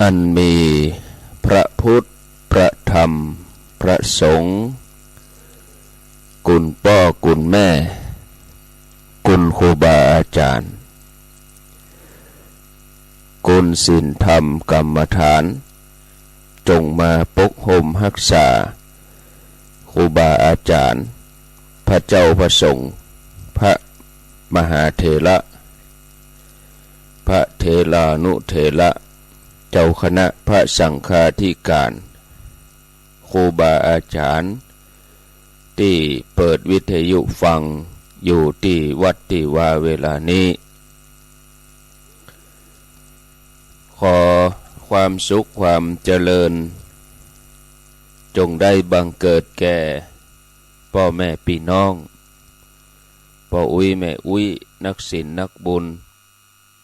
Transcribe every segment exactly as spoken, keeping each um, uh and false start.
อันมีพระพุทธ พระธรรม พระสงฆ์ คุณป้อคุณแม่ คุณครูบาอาจ๋ารย์ คุณศีลธรรมกรรมฐาน จงมาปกห่มฮักษา ครูบาอาจ๋ารย์ พระเจ้าพระสงฆ์ พระมหาเถระ พระเถรานุเถระ เจ้าคณะพระสังฆาธิการ ครูบาอาจ๋ารย์ ตี้เปิดวิทยุฟังอยู่ตี้วัดตี้วาเวลานี้ ขอความสุขความเจริญ จงได้บังเกิดแก่ป้อแม่ปี้น้อง ป้ออุ๊ยแม่อุ๊ย นักศีลนักบุญ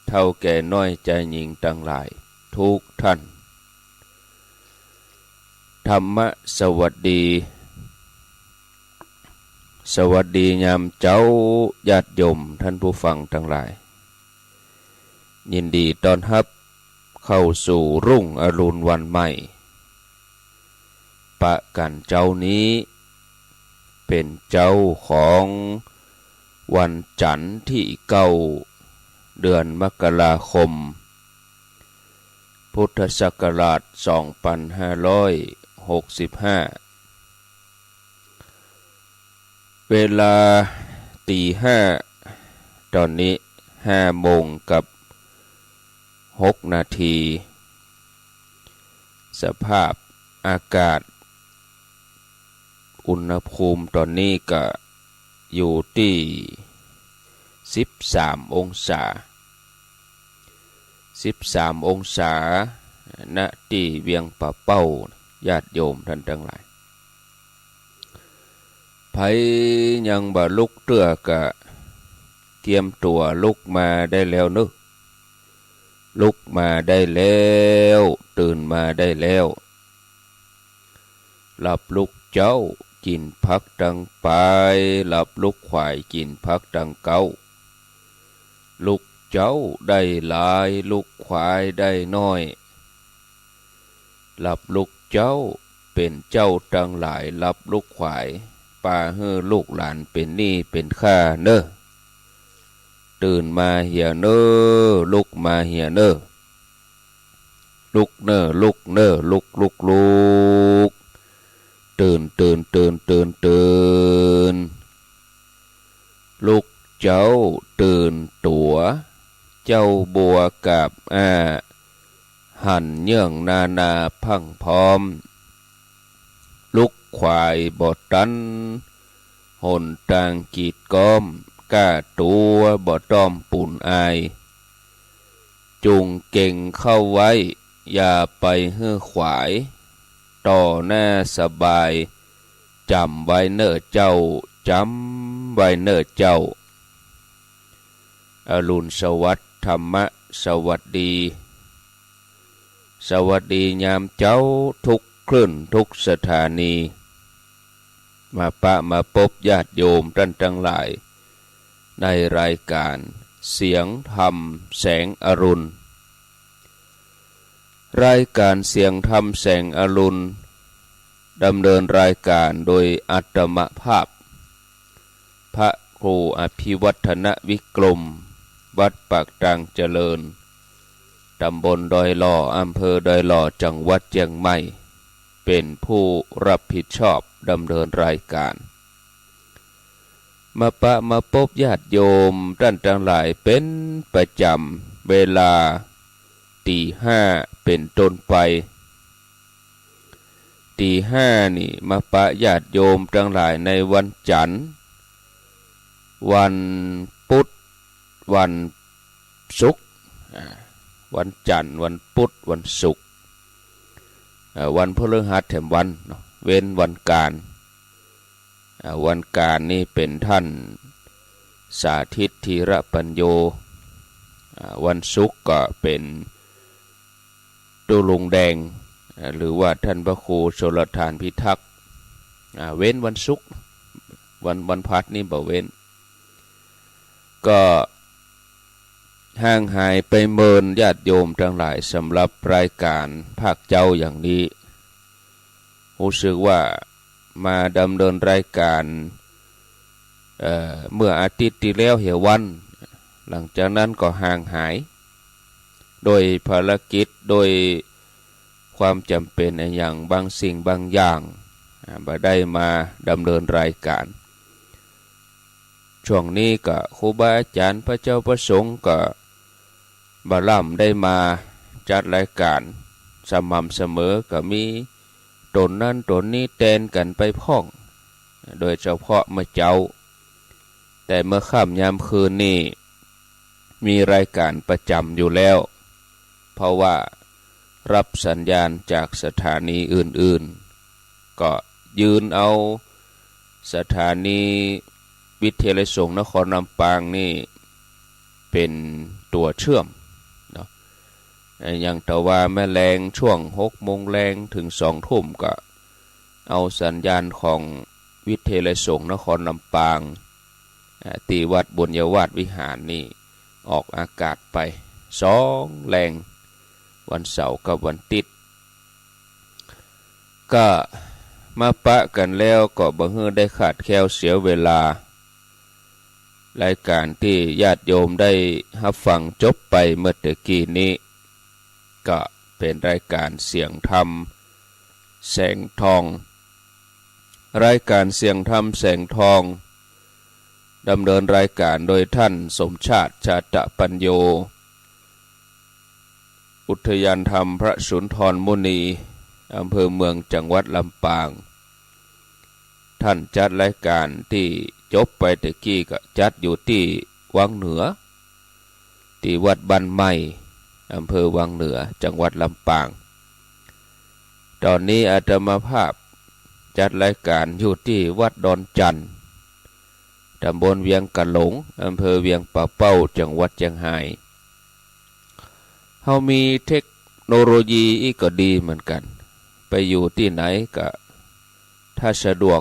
เฒ่าแก่น้อยจายญิงตังหลายทุกท่าน ธรรมะสวัสดี สวัสดียามเจ๊า ญาติโยมท่านผู้ฟังตังหลาย ยินดีต้อนฮับเข้าสู่รุ่งอรุณวันใหม่ ปะกั๋นเจ๊านี้ เป๋นเจ๊าของวันจั๋นทร์ตี้เก้า เดือนมกราคม พุทธศักราชสองปันห้าร้อยหกสิบห้า เวลาตี๋ห้า ต๋อนนี้ห้าโมงกับหกนาที สภาพอากาศ อุณหภูมิต๋อนนี้ก็อยู่ตี้สิบสามองศา สิบสามองศา ณ ตี้เวียงป่าเป้า ญาติโยมท่านตังหลาย ใผยังบ่ลุกเตื้อก็เตรียมตั๋วลุกมาได้แล้วเนาะ ลุกมาได้แล้ว ตื่นมาได้แล้ว หลับลุกเจ๊า กิ๋นผักตังปาย หลับลุกขวาย กิ๋นผักตังเก๊า ลุกเจ๊าได้หลาย ลุกขวายได้น้อย หลับลุกเจ๊า เป๋นเจ้าตังหลาย หลับลุกขวาย ปาหื้อลูกหลานเป๋นหนี้เป๋นค่าเน่อ ตื่นมาเหียเน่อ ลุกมาเหียเน่อ ลุกเน่อ ลุกเน่อ ลุก ลุก ลุก ตื่น ตื่น ตื่น ตื่น ตื่น ลุกเจ๊าตื่นตั๋ว เจ้าบัวกาบอ้า หันเยื่องนานาพรั่งพร้อม ลุกขวายบ่ตัน หนตางกีดก๊อม ก้าตั๋วบ่ต้อมปูนอาย จุ่งเก็งเข้าไว้ อย่าไปหื้อขวาย ต่อหน้าสบาย จ๋ำไว้เน่อเจ้า จ๋ำไว้เน่อเจ้า อรุณสวัสดิ์ ธรรมะสวัสดี สวัสดียามเจ๊า ทุกคลื่นทุกสถานี มาปะมาปบญาติโยมต้านตังหลาย ในรายก๋านเสียงธรรมแสงอรุณ รายก๋านเสียงธรรมแสงอรุณ ดำเนินรายก๋านโดยอาตมาภาพ พระครูอภิวัฒนวิกรม วัดปากตางเจริญ ตำบลดอยหล่อ อำเภอดอยหล่อ จังหวัดเจียงใหม่ เป๋นผู้รับผิดชอบดำเนินรายก๋าน มาปะมาปบญาติโยมต้านตังหลายเป๋นประจ๋ำ เวลาตี๋ห้าเป๋นต้นไป ตี๋ห้านี่มาปะญาติโยมตังหลายในวันจั๋นทร์ วันพุธ วันศุกร์ อ่า วันจั๋นทร์ วันพุธ วันศุกร์ อ่า วันพฤหัสแถมวันเนาะ เว้นวันก๋าน อ่า วันก๋านนี่เป๋นต้านสาธิต ธีรปัญโญ อ่า วันศุกร์ก็เป๋นตุ๊ลุงแดง อ่า หรือว่าต้านพระครูชลทานพิทักษ์ อ่า เว้นวันศุกร์ วัน วันพฤหัสนี่บ่เว้น ก็ ห่างหายไปเมินญาติโยมตังหลาย สำหรับรายก๋านภาคเจ๊าอย่างนี้ ฮู้สึกว่ามาดำเนินรายก๋าน เอ่อ เมื่ออาทิตย์ตี้แล้วเหียวัน หลังจากนั้นก็ห่างหาย โดยภารกิจ โดยความจ๋ำเป๋นอะหยังบางสิ่งบางอย่าง อ่า บ่ได้มาดำเนินรายก๋าน ช่วงนี้ก็ครูบาอาจ๋ารย์พระเจ้าพระสงฆ์ก็บ่ล้ำได้มาจัดรายก๋านสม่ำเสมอ ก็มีตนนั้นตนนี้แตนกั๋นไปพ่อง โดยเฉพาะเมื่อเจ๊า แต่เมื่อค่ำยามคืนนี่มีรายก๋านประจ๋ำอยู่แล้ว เพราะว่ารับสัญญาณจากสถานีอื่นๆ ก็ยืนเอาสถานีวิทยาลัยสงฆ์นครลำปางนี่เป๋นตั๋วเชื่อมเนาะ อย่างตะวาแม่แลงช่วงหกโมงแลงเถิงสองทุ่มก็เอาสัญญาณของวิทยาลัยสงฆ์นครลำปาง อ่า ตี้วัดบุญญาวาสวิหารนี่ออกอากาศไปสองแลง วันเสาร์กับวันติ๊ด ก็มาปะกั๋นแล้วก็บ่หื้อได้ขาดแคลนเสียเวลา รายก๋านตี้ญาติโยมได้ฮับฟังจบไปเมื่อตะกี้นี้ ก็เป๋นรายก๋านเสียงธรรมแสงทอง รายก๋านเสียงธรรมแสงทอง ดำเนินรายก๋านโดยท่านสมชาติ ชาตะปัญโญ อุทยานธรรมพระสุนทรมุนี อำเภอเมือง จังหวัดลำปาง ท่านจัดรายก๋านตี้จบไปตะกี้ก็จัดอยู่ตี้วังเหนือ ตี้วัดบ้านใหม่ อำเภอวังเหนือ จังหวัดลำปาง ต๋อนนี้อาตมาภาพจัดรายก๋านอยู่ตี้วัดดอนจั่น ต๋ำบลเวียงก๋าหลง อำเภอเวียงป่าเป้า จังหวัดเจียงฮาย เฮามีเทคโนโลยีอี้ก็ดีเหมือนกั๋น ไปอยู่ตี้ไหนก็ถ้าสะดวก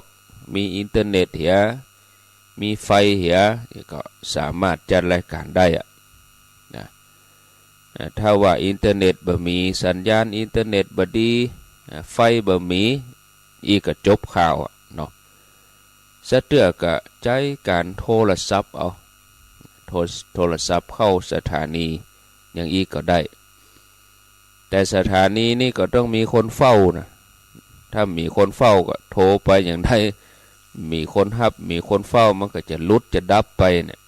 มีอินเทอร์เน็ตเหีย มีไฟเหีย ก็สามารถจัดรายก๋านได้อะนะ อ่า ถ้าว่าอินเทอร์เน็ตบ่มี สัญญาณอินเทอร์เน็ตบ่ดี อ่า ไฟบ่มี อี้ก็จบข่าวอะเนาะ สะเตื้อก็ใจ๊ก๋านโทรศัพท์เอา โทร โทรศัพท์เข้าสถานีอย่างอี้ก็ได้ แต่สถานีนี่ก็ต้องมีคนเฝ้านะ ถ้าบ่มีคนเฝ้าก็โทรไปอย่างใด บ่มีคนฮับ บ่มีคนเฝ้า มันก็จะหลุดจะดับไปเนี่ย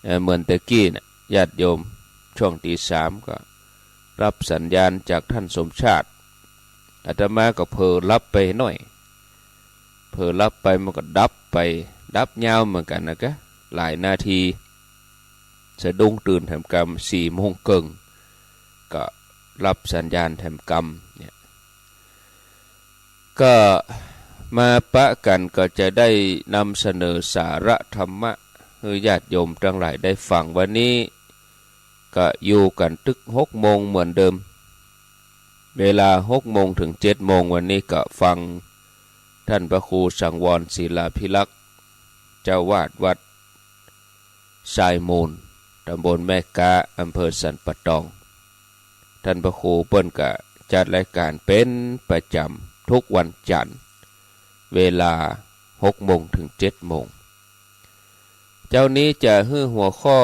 เอ่อ เหมือนแต่กี้น่ะ ญาติโยม ช่วงตีสามก็ฮับสัญญาณจากท่านสมชาติ อาตมาก็เผลอหลับไปหน้อย เผลอหลับไปมันก็ดับไป ดับยาวเหมือนกั๋นนะกะ หลายนาที สะดุ้งตื่นแถมกำ สี่โมงเกิ่ง ก็ฮับสัญญาณแถมกำเนี่ย ก็มาปะกั๋นก็จะได้นำเสนอสาระธรรมะหื้อญาติโยมตังหลายได้ฟัง วันนี้ก็อยู่กั๋นตึกหกโมงเหมือนเดิม เวลาหกโมงเถิงเจ็ดโมง วันนี้ก็ฟังท่านพระครูสังวร ศิลาภิรักษ์ เจ้าอาวาสวัด ทรายมูล ต๋ำบลแม่ก๊า อำเภอสันป่าตอง ท่านพระครูเปิ้นก็จัดรายก๋านเป๋นประจ๋ำทุกวันจันทร์ เวลาหกโมงเถิงเจ็ดโมง เจ๊านี้จะหื้อหัวข้อ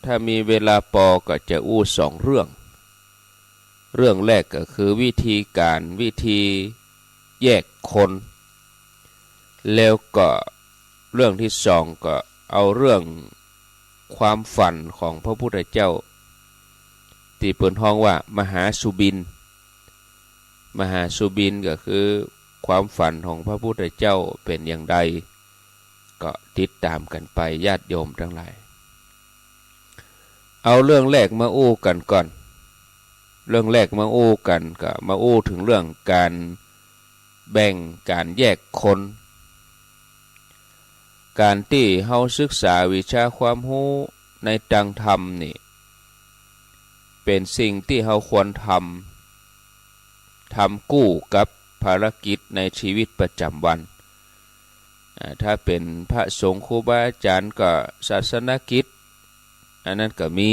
ถ้ามีเวลาปอก็จะอู้สองเรื่อง เรื่องแรกก็คือวิธีก๋าน วิธีแยกคน แล้วก็เรื่องตี้สองก็เอาเรื่องความฝันของพระพุทธเจ้า ตี้เปิ้นฮ้องว่ามหาสุบิณ มหาสุบิณก็คือความฝันของพระพุทธเจ้าเป๋นอย่างใด ก็ติดต๋ามกั๋นไปญาติโยมตังหลาย เอาเรื่องแรกมาอู้กั๋นก่อน เรื่องแรกมาอู้กั๋นก็มาอู้เถิงเรื่องก๋านแบ่งก๋านแยกคน ก๋านตี้เฮาศึกษาวิชาความฮู้ในตางธรรมนี่ เป๋นสิ่งตี้เฮาควรทำ ทำกู้กับภารกิจในชีวิตประจ๋ำวัน อ่า ถ้าเป๋นพระสงฆ์ครูบาอาจ๋ารย์ก็ศาสนกิจ อันนั้นก็มี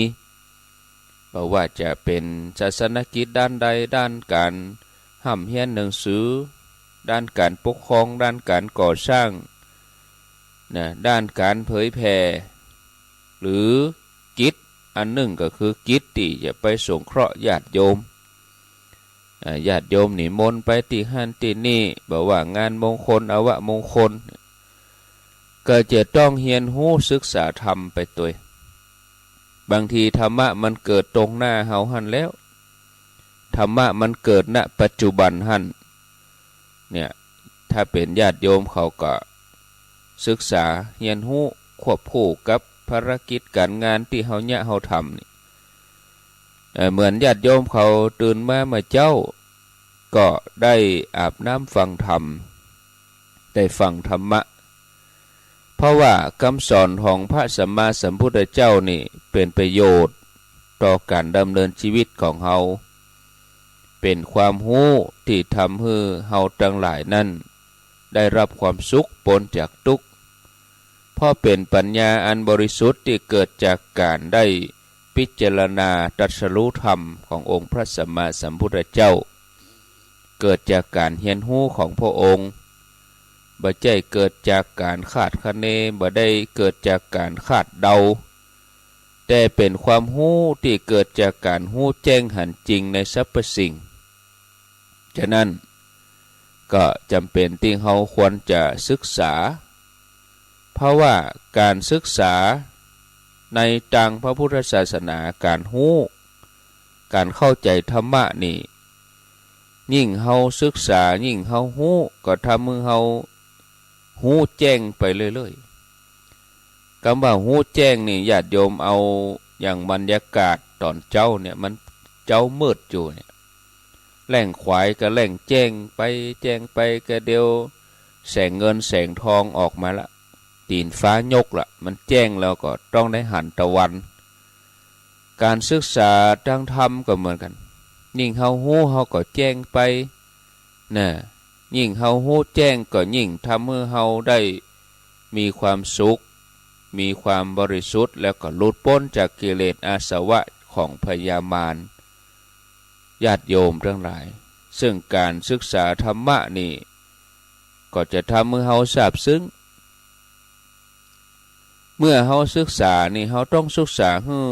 บ่ว่าจะเป๋นศาสนกิจด้านใด ด้านก๋านฮ่ำเฮียนหนังสือ ด้านก๋านปกครอง ด้านก๋านก่อสร้าง นะ ด้านก๋านเผยแผ่ หรือกิจอันนึ่งก็คือกิจตี้จะไปสงเคราะห์ญาติโยม อ่า ญาติโยมนิมนต์ไปตี้หั้นตี้นี่ บ่ว่างานมงคล อวมงคล ก็จะต้องเฮียนฮู้ศึกษาธรรมไปตวย บางทีธรรมะมันเกิดตรงหน้าเฮาหั้นแล้ว ธรรมะมันเกิด ณ ปัจจุบันหั้น เนี่ย ถ้าเป๋นญาติโยมเขาก็ศึกษาเฮียนฮู้ควบคู่กับภารกิจก๋านงานตี้เฮาเยียะเฮาทำนี่ เอ่อ เหมือนญาติโยมเขาตื่นมาเมื่อเจ๊า ก็ได้อาบน้ำฟังธรรม ได้ฟังธรรมะ เพราะว่ากำสอนของพระสัมมาสัมพุทธเจ้านี่เป๋นประโยชน์ต่อก๋านดำเนินชีวิตของเฮา เป๋นความฮู้ตี้ทำหื้อเฮาตังหลายนั้นได้รับความสุขป๊นจากตุ๊กข์ เพราะเป๋นปัญญาอันบริสุทธิ์ตี้เกิดจากก๋านได้พิจารณาตรัสรู้ธรรมขององค์พระสัมมาสัมพุทธเจ้า เกิดจากก๋านเฮียนฮู้ของพระองค์ บ่ใจ้เกิดจากก๋านคาดคะเน บ่ได้เกิดจากก๋านคาดเดา แต่เป๋นความฮู้ตี้เกิดจากก๋านฮู้แจ้งหันจริงในสรรพสิ่ง ฉะนั้นก็จ๋ำเป๋นตี้เฮาควรจะศึกษา เพราะว่าก๋านศึกษาในตางพระพุทธศาสนา ก๋านฮู้ ก๋านเข้าใจ๋ธรรมะนี่ ยิ่งเฮาศึกษา ยิ่งเฮาฮู้ ก็ทำหื้อเฮาฮู้แจ้งไปเรื่อยๆ กำว่าฮู้แจ้งนี่ ญาติโยมเอาอย่างบรรยากาศต๋อนเจ๊าเนี่ย มันเจ๊ามืดอยู่เนี่ย แล่งขวายก็แล่งแจ้งไป แจ้งไปก็เดียว แสงเงินแสงทองออกมาละ ตี๋นฟ้ายกละ มันแจ้งแล้วก็ต้องได้หันตะวัน ก๋านศึกษาตางธรรมก็เหมือนกั๋น ยิ่งเฮาฮู้เฮาก็แจ้งไป นะ ยิ่งเฮาฮู้แจ้งก็ยิ่งทำหื้อเฮาได้มีความสุข มีความบริสุทธิ์ แล้วก็หลุดป๊นจากกิเลสอาสวะของพยามาร ญาติโยมตังหลาย ซึ่งก๋านศึกษาธรรมะนี่ ก็จะทำหื้อเฮาซาบซึ้ง เมื่อเฮาศึกษานี่ เฮาต้องศึกษาหื้อ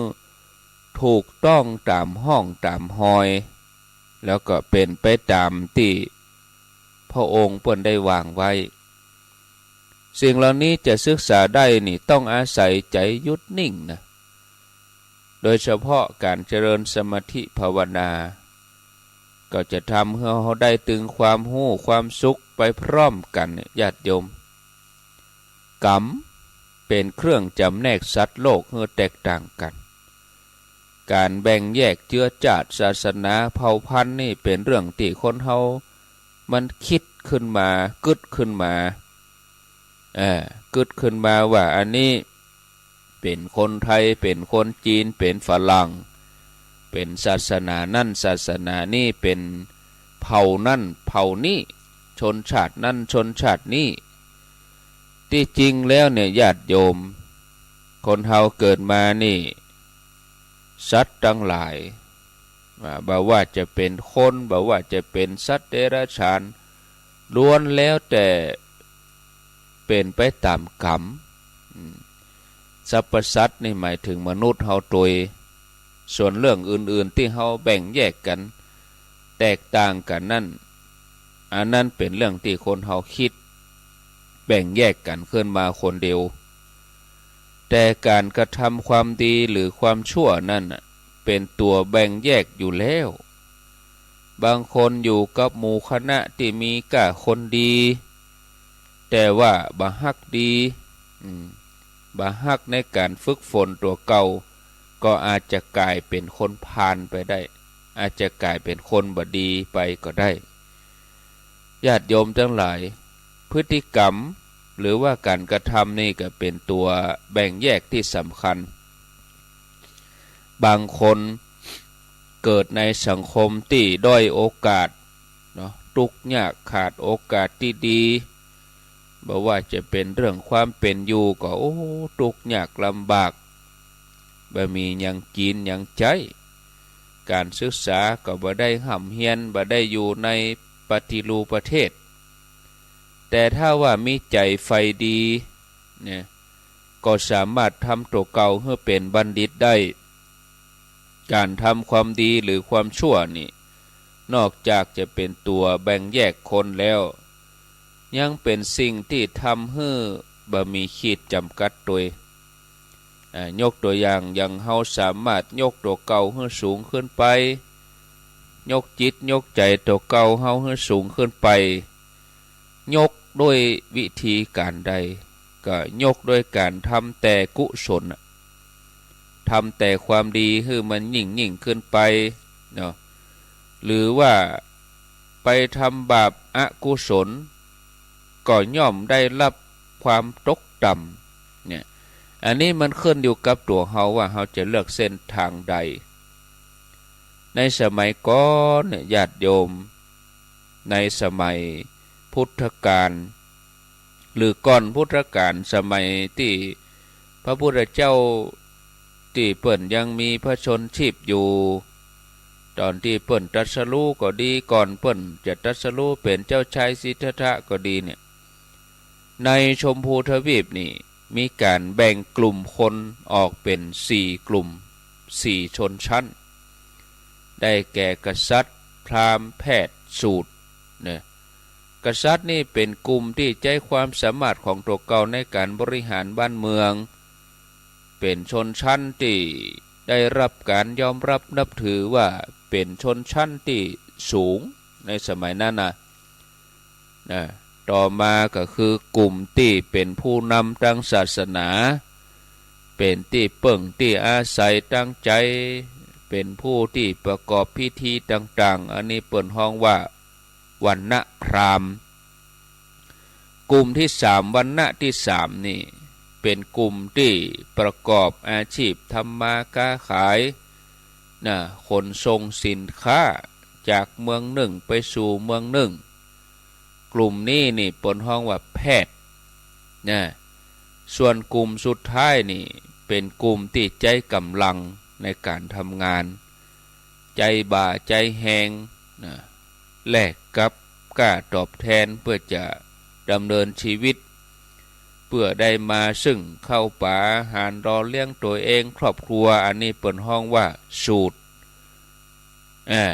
ถูกต้องต๋ามฮ่องต๋ามฮอย แล้วก็เป๋นไปต๋ามตี้พระองค์เปิ้นได้วางไว้ สิ่งเหล่านี้จะศึกษาได้นี่ ต้องอาศัยใจ๋หยุดนิ่งนะ โดยเฉพาะก๋านเจริญสมาธิภาวนา ก็จะทำหื้อเฮาได้ตึงความฮู้ความสุขไปพร้อมกั๋นเนี่ย ญาติโยม กรรมเป๋นเครื่องจ๋ำแนกสัตว์โลกหื้อแตกต่างกั๋น ก๋านแบ่งแยกเจื๊อจ้าด ศาสนา เผ่าพันธุ์นี่เป๋นเรื่องตี้คนเฮามันกึ๊ดขึ้นมา กึ๊ดขึ้นมา เอ่อ กึ๊ดขึ้นมาว่าอันนี้เป๋นคนไทย เป๋นคนจีน เป๋นฝรั่ง เป๋นศาสนานั้นศาสนานี้ เป๋นเผ่านั้นเผ่านี้ ชนชาตินั้นชนชาตินี้ ตี้จริงแล้วเนี่ย ญาติโยม คนเฮาเกิดมานี่ สัตว์ตังหลาย อ่า บ่ว่าจะเป๋นคน บ่ว่าจะเป๋นสัตว์เดรัจฉาน ล้วนแล้วแต่เป๋นไปต๋ามกรรม อืม สรรพสัตว์นี่หมายเถิงมนุษย์เฮาตวย ส่วนเรื่องอื่นๆ ตี้เฮาแบ่งแยกกั๋น แตกต่างกั๋นนั้น อันนั้นเป๋นเรื่องตี้คนเฮากึ๊ดแบ่งแยกกั๋นขึ้นมาคนเดียว แต่ก๋านกระทำความดีหรือความชั่วนั้นน่ะ เป๋นตั๋วแบ่งแยกอยู่แล้ว บางคนอยู่กับหมู่คณะตี้มีก้าคนดี แต่ว่าบ่ฮักดี อืม บ่ฮักในก๋านฝึกฝนตั๋วเก่า ก็อาจจะก๋ายเป๋นคนพาลไปได้ อาจจะก๋ายเป๋นคนบ่ดีไปก็ได้ ญาติโยมตังหลาย พฤติกรรมหรือว่าก๋านกระทำนี่ก็เป๋นตั๋วแบ่งแยกตี้สำคัญ บางคนเกิดในสังคมตี้ด้อยโอกาสเนาะ ตุ๊กข์ยาก ขาดโอกาสตี้ดี บ่ว่าจะเป๋นเรื่องความเป๋นอยู่ก็ โอ้ ตุ๊กข์ยากลำบาก บ่มีหยังกิ๋นหยังใจ๊ ก๋านศึกษาก็บ่ได้ฮ่ำเฮียน บ่ได้อยู่ในปฏิรูปประเทศ แต่ถ้าว่ามีใจ๋ใฝ่ดีเนี่ย ก็สามารถทำตั๋วเก่าหื้อเป๋นบัณฑิตได้ ก๋านทำความดีหรือความชั่วนี่ นอกจากจะเป๋นตั๋วแบ่งแยกคนแล้ว ยังเป๋นสิ่งตี้ทำหื้อบ่มีขีดจ๋ำกัดตวย อ่า ยกตั๋วอย่าง อย่างเฮาสามารถยกตั๋วเก่าหื้อสูงขึ้นไป ยกจิตยกใจ๋ตั๋วเก่าเฮาหื้อสูงขึ้นไป ยกด้วยวิธีก๋านใด ก็ยกด้วยก๋านทำแต่กุศลน่ะ ทำแต่ความดีหื้อมันยิ่งๆ ขึ้นไปเนาะ หรือว่าไปทำบาปอกุศล ก็ย่อมได้รับความตกต่ำเนี่ย อันนี้มันขึ้นอยู่กับตั๋วเฮาว่าเฮาจะเลือกเส้นตางใด ในสมัยก่อนเนี่ย ญาติโยม ในสมัยพุทธกาล หรือก่อนพุทธกาล สมัยตี้พระพุทธเจ้าตี้เปิ้นยังมีพระชนม์ชีพอยู่ ต๋อนตี้เปิ้นตรัสรู้ก็ดี ก่อนเปิ้นจะตรัสรู้เป๋นเจ้าชายสิทธัตถะก็ดีเนี่ย ในชมพูทวีปนี่มีก๋านแบ่งกลุ่มคนออกเป๋นสี่กลุ่ม สี่ชนชั้น ได้แก่กษัตริย์ พราหมณ์ แพทย์ สูตรเนี่ย กษัตริย์นี่เป๋นกลุ่มตี้ใจ๊ความสามารถของตั๋วเก่าในก๋านบริหารบ้านเมือง เป๋นชนชั้นตี้ได้รับก๋านยอมรับนับถือว่าเป๋นชนชั้นตี้สูงในสมัยนั้นนะ นะ ต่อมาก็คือกลุ่มตี้เป๋นผู้นำตางศาสนา เป๋นตี้เปิ้งตี้อาศัยตางใจ๋ เป๋นผู้ตี้ประกอบพิธีต่างๆ อันนี้เปิ้นฮ้องว่า วรรณพราหมณ์ กลุ่มตี้สาม วรรณะตี้สามนี่ เป๋นกลุ่มตี้ประกอบอาชีพทำมาค้าขาย นะ ขนส่งสินค้าจากเมืองนึ่งไปสู่เมืองนึ่ง กลุ่มนี้นี่เปิ้นฮ้องว่าแพทย์ นะ ส่วนกลุ่มสุดท้ายนี่ เป๋นกลุ่มตี้ใจ๊ก๋ำลังในก๋านทำงาน ใจ๊บ่าใจ๊แฮง นะ แลกกับก้าตอบแตนเปื้อจะดำเนินชีวิต เปื้อได้มาซึ่งข้าวป๋าอาหารหล่อเลี้ยงตั๋วเองครอบครัว อันนี้เปิ้นฮ้องว่าสูตร อ่า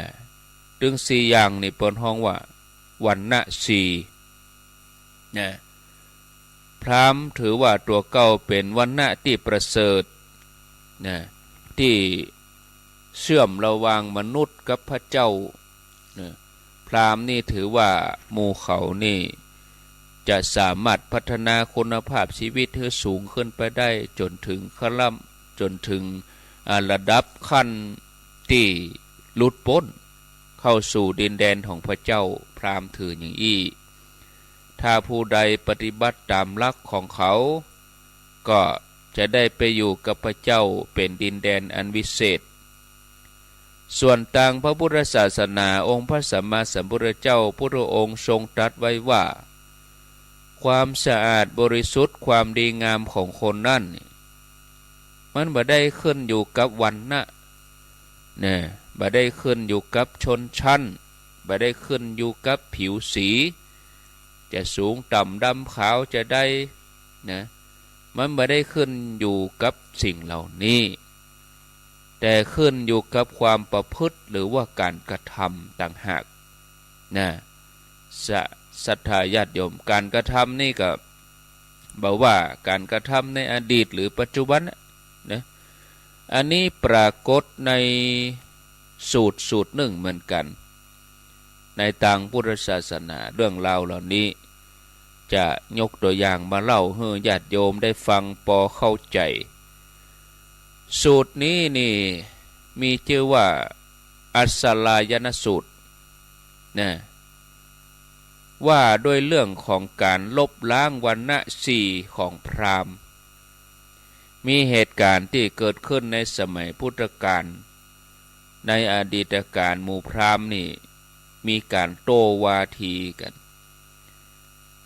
ตึงสี่อย่างนี่เปิ้นฮ้องว่า วรรณะสี่ นะ พราหมณ์ถือว่าตั๋วเก่าเป๋นวรรณะตี้ประเสริฐ นะ ตี้เชื่อมระหว่างมนุษย์กับพระเจ้า นะ พราหมณ์นี่ถือว่าหมู่เขานี่จะสามารถพัฒนาคุณภาพชีวิตหื้อสูงขึ้นไปได้จ๋นเถิงขั้นล้ำ จ๋นเถิง อ่า ระดับขั้นตี้หลุดป๊น เข้าสู่ดินแดนของพระเจ้า พราหมณ์ถืออย่างอี้ ถ้าผู้ใดปฏิบัติต๋ามหลักของเขา ก็จะได้ไปอยู่กับพระเจ้าเป๋นดินแดนอันวิเศษ ส่วนตางพระพุทธศาสนา องค์พระสัมมาสัมพุทธเจ้าพุทธองค์ทรงตรัสไว้ว่า ความสะอาดบริสุทธิ์ ความดีงามของคนนั้น มันบ่ได้ขึ้นอยู่กับวรรณะ นะ บ่ได้ขึ้นอยู่กับชนชั้น บ่ได้ขึ้นอยู่กับผิวสี จะสูงต่ำดำขาวจะใด นะ มันบ่ได้ขึ้นอยู่กับสิ่งเหล่านี้ แต่ขึ้นอยู่กับความประพฤติหรือว่าก๋านกระทำต่างหาก นะ ศะ- ศรัทธาญาติโยม ก๋านกระทำนี่ก็บ่ว่าก๋านกระทำในอดีตหรือปัจจุบันน่ะ นะ อันนี้ปรากฏในสูตรสูตรนึ่งเหมือนกั๋น ในตางพุทธศาสนา เรื่องราวเหล่านี้ จะยกตั๋วอย่างมาเล่าหื้อญาติโยมได้ฟังปอเข้าใจ๋ สูตรนี้นี่มีจื้อว่า อัสสลายนสูตร นะ ว่าด้วยเรื่องของก๋านลบล้างวรรณะสี่ของพราหมณ์ มีเหตุก๋ารณ์ตี้เกิดขึ้นในสมัยพุทธกาล ในอดีตกาลหมู่พราหมณ์นี่มีก๋านโต้วาทีกั๋น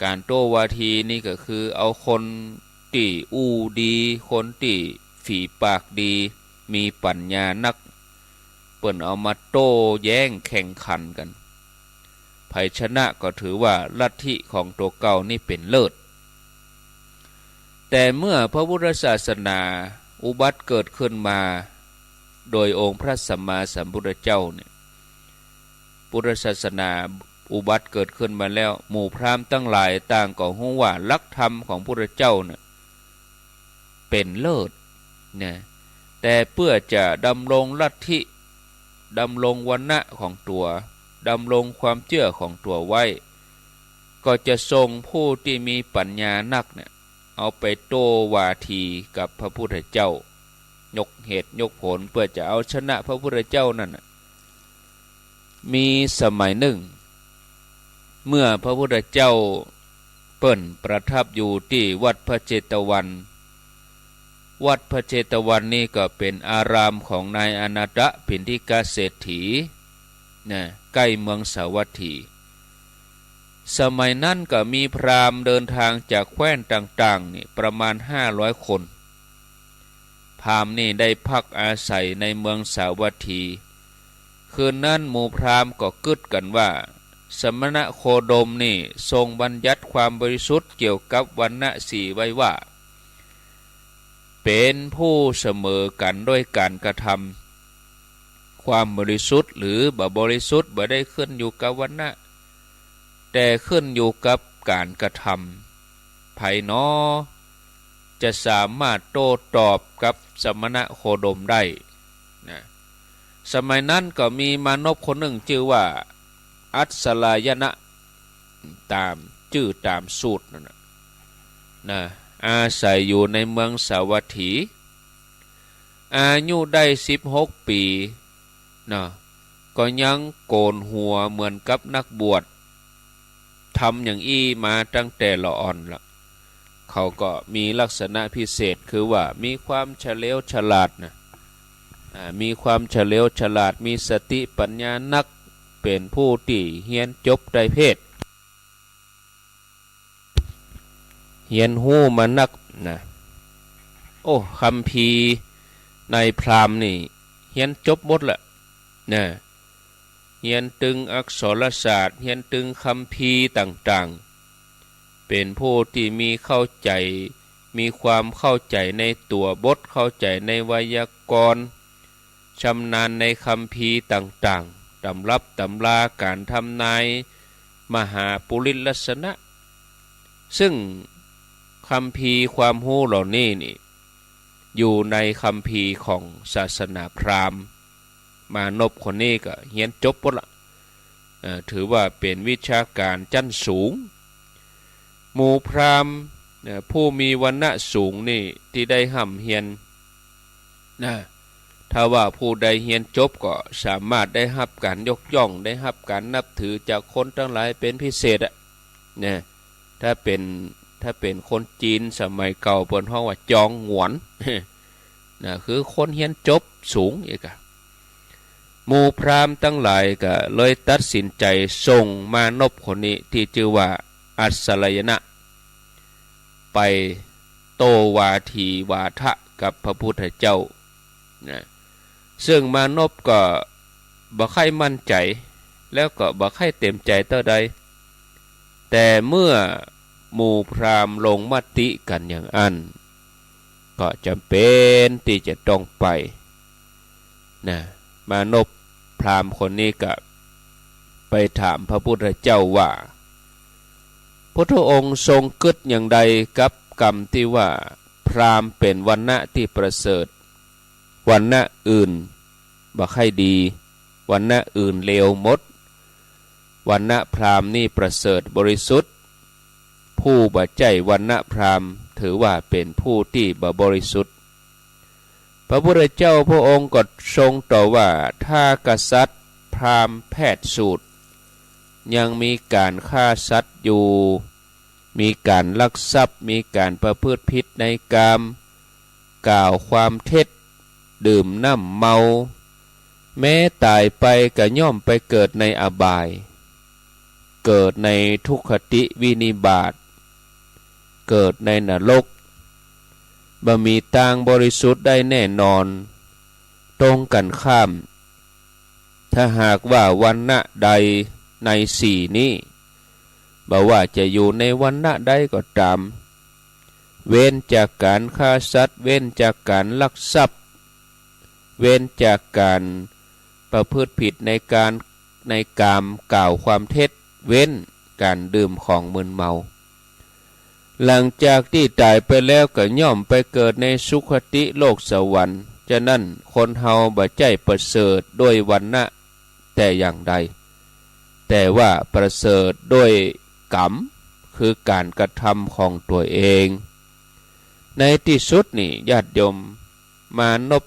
ก๋านโต้วาทีนี่ก็คือเอาคนตี้อู้ดี คนตี้ฝีปากดี มีปั๋ญญานัก เปิ้นเอามาโต้แย้งแข่งขันกั๋น ใผชนะก็ถือว่าลัทธิของตั๋วเก่านี่เป๋นเลิศ แต่เมื่อพระพุทธศาสนาอุบัติเกิดขึ้นมา โดยองค์พระสัมมาสัมพุทธเจ้าเนี่ย พุทธศาสนาอุบัติเกิดขึ้นมาแล้ว หมู่พราหมณ์ตังหลายต่างก็ฮู้ว่าหลักธรรมของพุทธเจ้าเนี่ยเป๋นเลิศนะ แต่เปื้อจะดำรงลัทธิ ดำรงวรรณะของตั๋ว ดำรงความเจื้อของตั๋วไว้ ก็จะส่งผู้ตี้มีปั๋ญญานักเนี่ย เอาไปโต้วาทีกับพระพุทธเจ้า ยกเหตุยกผลเปื้อจะเอาชนะพระพุทธเจ้านั่นน่ะ มีสมัยนึ่ง เมื่อพระพุทธเจ้าเปิ้นประทับอยู่ตี้วัดพระเจตวัน วัดพระเจตวันนี่ก็เป๋นอารามของนายอนาถปิณฑิกเศรษฐีนะ ใก้เมืองสาวัตถี สมัยนั้นก็มีพราหมณ์เดินทางจากแคว้นต่างๆ นี่ประมาณห้าร้อยคน พราหมณ์นี่ได้พักอาศัยในเมืองสาวัตถี คืนนั้นหมู่พราหมณ์ก็กึ๊ดกั๋นว่า สมณะโคดมนี่ทรงบัญญัติความบริสุทธิ์เกี่ยวกับวรรณะสี่ไว้ว่า เป๋นผู้เสมอกั๋นด้วยก๋านกระทำ ความบริสุทธิ์หรือบ่บริสุทธิ์บ่ได้ขึ้นอยู่กับวรรณะ แต่ขึ้นอยู่กับก๋านกระทำ ใผหนอจะสามารถโต้ตอบกับสมณะโคดมได้นะ สมัยนั้นก็มีมานพคนนึ่งจื้อว่า อัสสลายนะ ต๋ามจื้อต๋ามสูตรนั่นน่ะนะ อาศัยอยู่ในเมืองสาวัตถี อายุได้สิบหกปี๋นะ ก็ยังโก๋นหัวเหมือนกับนักบวช ทำอย่างอี้มาตั้งแต่ละอ่อนละ เขาก็มีลักษณะพิเศษคือว่ามีความเฉลียวฉลาดนะ อ่า มีความเฉลียวฉลาด มีสติปั๋ญญานัก เป๋นผู้ตี้เฮียนจบไตรเพศ เฮียนฮู้มานักนะ โอ้ คัมภีร์ในพราหมณ์นี่เฮียนจบหมดละนะ เฮียนตึงอักษรศาสตร์ เฮียนตึงคัมภีร์ต่างๆ เป๋นผู้ตี้มีเข้าใจ๋ มีความเข้าใจ๋ในตั๋วบท เข้าใจ๋ในไวยากรณ์ ชำนาญในคัมภีร์ต่างๆ ต๋ำรับต๋ำราก๋านทำนาย มหาปุริสลักษณะ ซึ่งคัมภีร์ความฮู้เหล่านี้นี่ อยู่ในคัมภีร์ของศาสนาพราหมณ์ มานพคนนี้ก็เฮียนจบหมดละ เอ่อ ถือว่าเป๋นวิชาก๋านจั้นสูง หมู่พราหมณ์เนี่ย ผู้มีวรรณะสูงนี่ตี้ได้ฮ่ำเฮียนนะ ถ้าว่าผู้ใดเฮียนจบก็สามารถได้ฮับก๋านยกย่อง ได้ฮับก๋านนับถือจากคนตังหลายเป๋นพิเศษอะนะ ถ้าเป๋น ถ้าเป๋นคนจีนสมัยเก่าเปิ้นฮ้องว่าจองหงวน นะ คือคนเฮียนจบสูงอีกอะ หมู่พราหมณ์ตังหลายก็เลยตัดสินใจ๋ส่งมานพคนนี้ตี้จื้อว่าอัสสลายนะ ไปโต้วาทีวาทะกับพระพุทธเจ้านะ ซึ่งมานพก็บ่ใค่มั่นใจ๋ แล้วก็บ่ใค่เต๋มใจ๋เต้าใด แต่เมื่อหมู่พราหมณ์ลงมติกั๋นอย่างอั้น ก็จ๋ำเป๋นตี้จะต้องไปนะ มานพพราหมณ์คนนี้ก็ไปถามพระพุทธเจ้าว่า พุทธองค์ทรงกึ๊ดอย่างใดกับกำตี้ว่า พราหมณ์เป๋นวรรณะตี้ประเสริฐ วรรณะอื่นบ่ใค่ดี วรรณะอื่นเลวหมด วรรณะพราหมณ์นี่ประเสริฐบริสุทธิ์ ผู้บ่ใจ้วรรณะพราหมณ์ถือว่าเป๋นผู้ตี้บ่บริสุทธิ์ พระพุทธเจ้าพระองค์ก็ทรงตอบว่า ถ้ากษัตริย์พราหมณ์แพทย์สูตร ยังมีก๋านฆ่าสัตว์อยู่ มีก๋านลักทรัพย์ มีก๋านประพฤติผิดในกาม กล่าวความเท็จ ดื่มน้ำเมา แม้ต๋ายไปก็ย่อมไปเกิดในอบาย เกิดในทุกขติวินิบาต เกิดในนรก บ่มีตางบริสุทธิ์ได้แน่นอน ตรงกั๋นข้าม ถ้าหากว่าวัณณะใดในสี่นี้ บ่ว่าจะอยู่ในวัณณะใดก็ต๋าม เว้นจากก๋านฆ่าสัตว์ เว้นจากก๋านลักทรัพย์ เว้นจากก๋านประพฤติผิดในก๋าน ในกาม กล่าวความเท็จ เว้นก๋านดื่มของมึนเมา หลังจากตี้ต๋ายไปแล้วก็ย่อมไปเกิดในสุคติโลกสวรรค์ ฉะนั้นคนเฮาบ่ใจ้ประเสริฐด้วยวัณณะแต่อย่างใด แต่ว่าประเสริฐด้วยกรรม คือก๋านกระทำของตั๋วเอง ในตี้สุดนี่ญาติโยมมานพ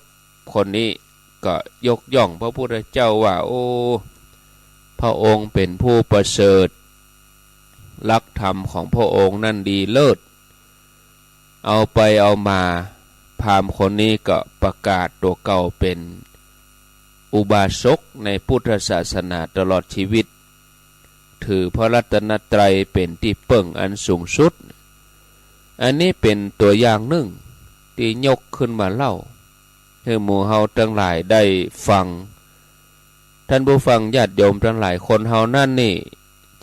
คนนี้ก็ยกย่องพระพุทธเจ้าว่า โอ้ พระองค์เป๋นผู้ประเสริฐ หลักธรรมของพระองค์นั้นดีเลิศ เอาไปเอามา พราหมณ์คนนี้ก็ประกาศตั๋วเก่าเป๋นอุบาสกในพุทธศาสนาตลอดชีวิต ถือพระรัตนตรัยเป๋นตี้เปิ้งอันสูงสุด อันนี้เป๋นตั๋วอย่างนึ่งตี้ยกขึ้นมาเล่าหื้อหมู่เฮาตังหลายได้ฟัง ท่านผู้ฟังญาติโยมตังหลาย คนเฮานั้นนี่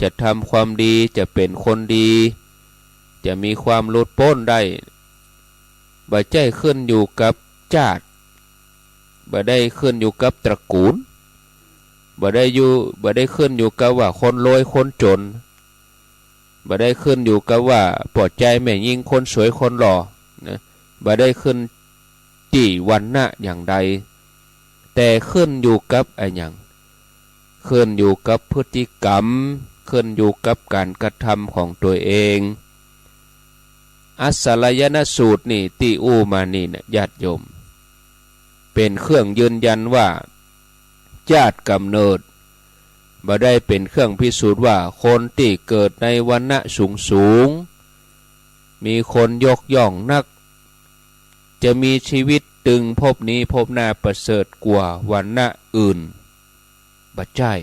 จะทำความดี จะเป๋นคนดี จะมีความหลุดป๊นได้ บ่ใจ้ขึ้นอยู่กับจาติ บ่ได้ขึ้นอยู่กับตระกูล บ่ได้อยู่ บ่ได้ขึ้นอยู่กับว่าคนรวยคนจ๋น บ่ได้ขึ้นอยู่กับว่าป้อจายแม่ญิง คนสวยคนหล่อนะ บ่ได้ขึ้นตี้วัณณะอย่างใด แต่ขึ้นอยู่กับอะหยัง ขึ้นอยู่กับพฤติกรรม ขึ้นอยู่กับก๋านกระทำของตั๋วเอง อัสสะรายณสูตรนี่ตี้อู้มานี่นะญาติโยม เป๋นเครื่องยืนยันว่า จาติก๋ำเนิด บ่ได้เป๋นเครื่องพิสูจน์ว่าคนตี้เกิดในวัณณะสูงๆ มีคนยกย่องนัก จะมีชีวิตตึงภพนี้ภพหน้าประเสริฐกว่าวัณณะอื่น บ่ใจ้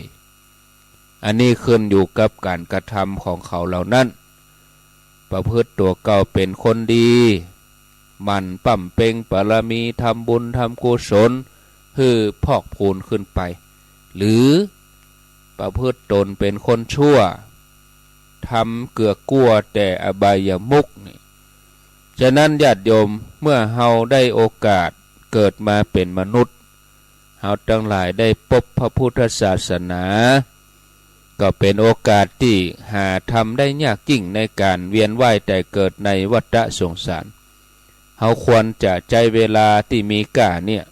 อันนี้ขึ้นอยู่กับก๋านกระทำของเขาเหล่านั้น ประพฤติตั๋วเก่าเป๋นคนดี หมั่นบำเพ็งบารมี ทำบุญทำกุศล หื้อพอกพูนขึ้นไป หรือประพฤติตนเป๋นคนชั่ว ทำเกือกกลั้วแต่อบายมุขนี่ ฉะนั้นญาติโยม เมื่อเฮาได้โอกาสเกิดมาเป๋นมนุษย์ เฮาตังหลายได้ปบพระพุทธศาสนา ก็เป๋นโอกาสตี้หาทำได้ยากยิ่งในก๋านเวียนว่ายต๋ายเกิดในวัฏสงสาร เฮาควรจะใจ๊เวลาตี้มีก้าเนี่ย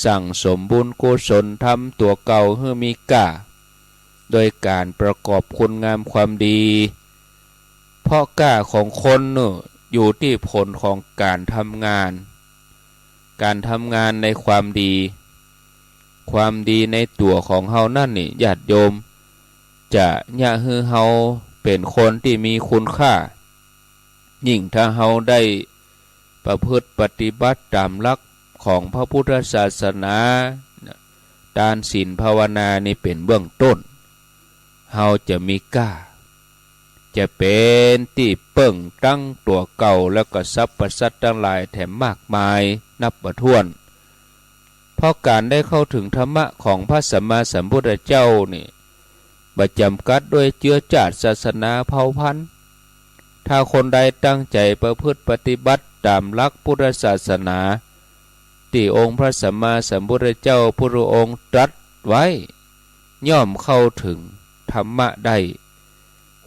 สั่งสมบุญกุศล ทำตั๋วเก่าหื้อมีก้า โดยก๋านประกอบคุณงามความดี เพราะก้าของคนเน่ออยู่ตี้ผลของก๋านทำงาน ก๋านทำงานในความดี ความดีในตั๋วของเฮานั้นนี่ญาติโยม จะเยียะหื้อเฮาเป๋นคนตี้มีคุณค่า ยิ่งถ้าเฮาได้ประพฤติปฏิบัติต๋ามหลักของพระพุทธศาสนา ตานศีลภาวนานี่เป๋นเบื้องต้น เฮาจะมีก้า จะเป๋นตี้เปิ้งตังตั๋วเก่า แล้วก็สรรพสัตว์ตังหลายแถมมากมายนับบ่ถ้วน เพราะก๋านได้เข้าถึงธรรมะของพระสัมมาสัมพุทธเจ้านี่ บ่จ๋ำกัดด้วยเจื้อจาติ ศาสนา เผ่าพันธุ์ ถ้าคนใดตั้งใจ๋ประพฤติปฏิบัติต๋ามหลักพุทธศาสนา ตี้องค์พระสัมมาสัมพุทธเจ้าพุทธองค์ตรัสไว้ ย่อมเข้าถึงธรรมะได้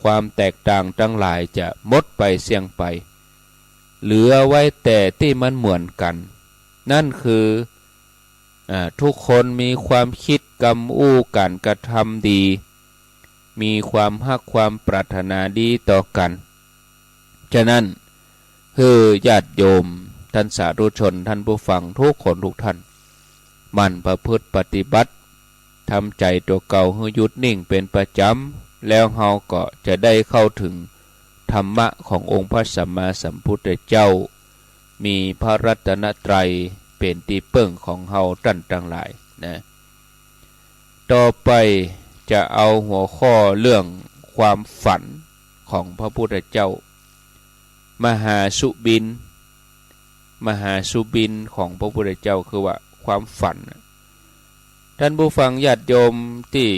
ความแตกต่างตังหลายจะหมดไปเสี้ยงไป เหลือไว้แต่ตี้มันเหมือนกั๋น นั้นคือ อ่า ทุกคนมีความกึ๊ดกำอู้ก๋านกระทำดี มีความฮักความปรารถนาดีต่อกั๋น ฉะนั้น หื้อญาติโยม ท่านสาธุชน ท่านผู้ฟังทุกคนทุกท่าน หมั่นประพฤติปฏิบัติ ทำใจ๋ตั๋วเก่าหื้อหยุดนิ่งเป๋นประจ๋ำ แล้วเฮาก็จะได้เข้าถึงธรรมะขององค์พระสัมมาสัมพุทธเจ้า มีพระรัตนตรัยเป๋นตี้เปิ้งของเฮาต้านตังหลายนะ ต่อไปจะเอาหัวข้อเรื่องความฝันของพระพุทธเจ้า มหาสุบิณ มหาสุบิณของพระพุทธเจ้าคือว่า ความฝันน่ะ ท่านผู้ฟังญาติโยมตี้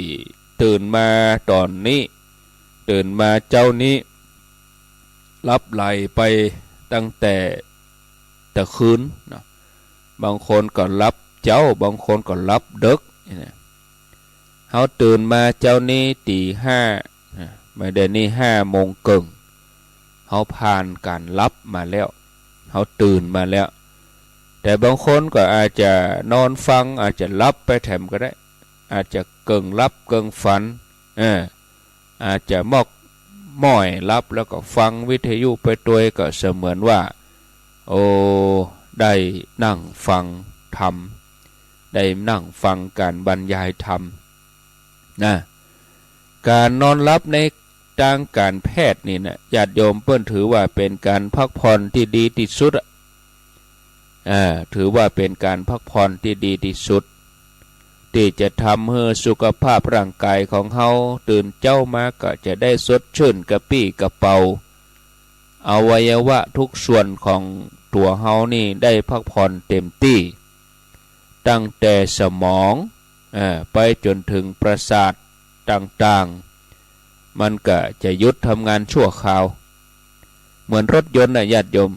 ตื่นมาต๋อนนี้ ตื่นมาเจ๊านี้ หลับไหลไปตั้งแต่ตะคืนเนาะ บางคนก็หลับเจ๊า บางคนก็หลับเดิ็กนี่นะ เฮาตื่นมาเจ๊านี้ตี๋ห้านะ บ่าเดี่ยวนี้ห้าโมงเกิ่ง เฮาผ่านก๋านหลับมาแล้ว เฮาตื่นมาแล้ว แต่บางคนก็อาจจะนอนฟัง อาจจะหลับไปแถมก็ได้ อาจจะเกิ่งหลับเกิ่งฝัน เออ อาจจะมอกม้อยหลับแล้วก็ฟังวิทยุไปตวย ก็เสมือนว่า โอ้ ได้นั่งฟังธรรม ได้นั่งฟังก๋านบรรยายธรรมนะ ก๋านนอนหลับในตางก๋านแพทย์นี่นะ ญาติโยมเปิ้นถือว่าเป๋นก๋านพักผ่อนตี้ดีตี้สุดอะ อ่า ถือว่าเป๋นก๋านพักผ่อนตี้ดีตี้สุด ตี้จะทำหื้อสุขภาพร่างก๋ายของเฮา ตื่นเจ๊ามาก็จะได้สดชื่นกระปรี้กระเป๋า อวัยวะทุกส่วนของตั๋วเฮานี่ได้พักผ่อนเต็มตี้ ตั้งแต่สมอง เอ่อ ไปจ๋นเถิงประสาทต่างๆ มันก็จะหยุดทำงานชั่วคราว เหมือนรถยนต์น่ะญาติโยม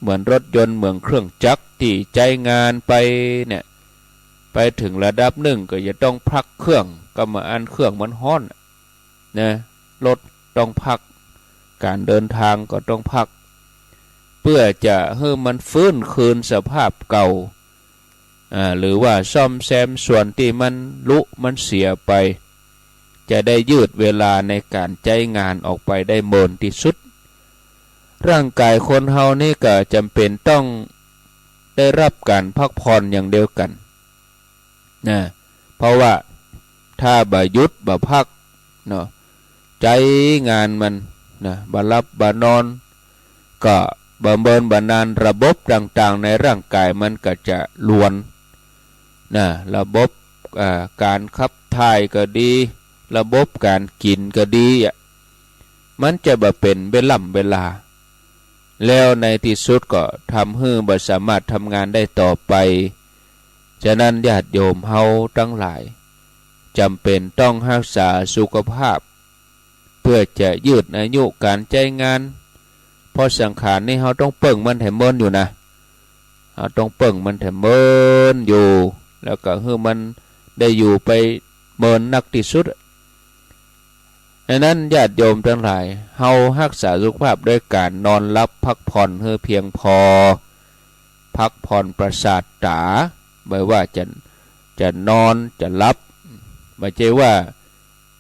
เหมือนรถยนต์ เหมือนเครื่องจักรตี้ใจ๊งานไปเนี่ย ไปเถิงระดับนึ่งก็จะต้องพักเครื่อง ก็บ่อั้นเครื่องมันฮ้อนน่ะ นะ รถต้องพัก ก๋านเดินตางก็ต้องพัก เปื้อจะหื้อมันฟื้นคืนสภาพเก่า อ่า หรือว่าซ่อมแซมส่วนตี้มันหลุมันเสียไป จะได้ยืดเวลาในก๋านใจ๊งานออกไปได้เมินตี้สุด ร่างก๋ายคนเฮานี่ก็จ๋ำเป๋นต้องได้ฮับก๋านพักผ่อนอย่างเดียวกั๋น นะ เพราะว่าถ้าบ่หยุดบ่พักเนาะ ใจ๊งานมันนะ บ่หลับบ่นอน ก็บ่เมินบ่นาน ระบบต่างๆ ในร่างก๋ายมันก็จะลวนนะ ระบบ อ่า ก๋านขับถ่ายก็ดี ระบบก๋านกิ๋นก็ดีอะ มันจะบ่เป๋นเวล่ำเวลา แล้วในตี้สุดก็ทำหื้อบ่สามารถทำงานได้ต่อไป ฉะนั้นญาติโยมเฮาตังหลาย จ๋ำเป๋นต้องฮักษาสุขภาพ เปื้อจะยืดอายุก๋านใจ๊งาน เพราะสังขารนี่เฮาต้องเปิ้งมันแถมเมินอยู่นะ เฮาต้องเปิ้งมันแถมเมินอยู่ แล้วก็หื้อมันได้อยู่ไปเมินนักตี้สุด ฉะนั้นญาติโยมตังหลาย เฮาฮักษาสุขภาพด้วยก๋านนอนหลับพักผ่อนหื้อเพียงพอ พักผ่อนประสาทต๋า บ่ว่าจะ จะนอนจะหลับ บ่ใจ้ว่า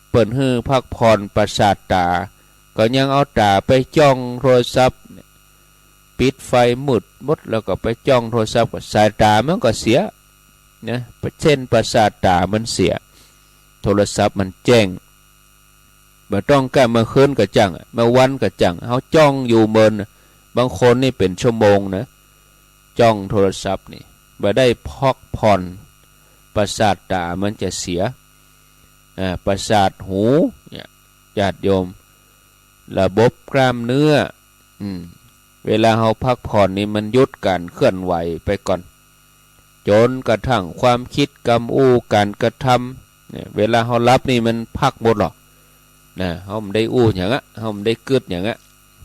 เปิ้นหื้อพักผ่อนประสาทต๋า ก็ยังเอาต๋าไปจ้องโทรศัพท์ ปิดไฟมืดหมดแล้วก็ไปจ้องโทรศัพท์ ก็สายต๋ามันก็เสียนะ เส้นประสาทต๋ามันเสีย โทรศัพท์มันแจ้ง บ่ต้องก้าเมื่อคืนก็จั่ง เมื่อวันก็จั่ง เฮาจ้องอยู่เมิน บางคนนี่เป๋นชั่วโมงนะ จ้องโทรศัพท์นี่ บ่ได้พักผ่อน ประสาทต๋ามันจะเสีย อ่า ประสาทหูเนี่ย ญาติโยม ระบบกล้ามเนื้อ อืม เวลาเฮาพักผ่อนนี่มันหยุดก๋านเคลื่อนไหวไปก่อน จ๋นกระทั่งความคิด กำอู้ ก๋านกระทำเนี่ย เวลาเฮาหลับนี่มันพักหมดหรอกนะ เฮาบ่ได้อู้หยังอะ เฮาบ่ได้กึ๊ดหยังอะ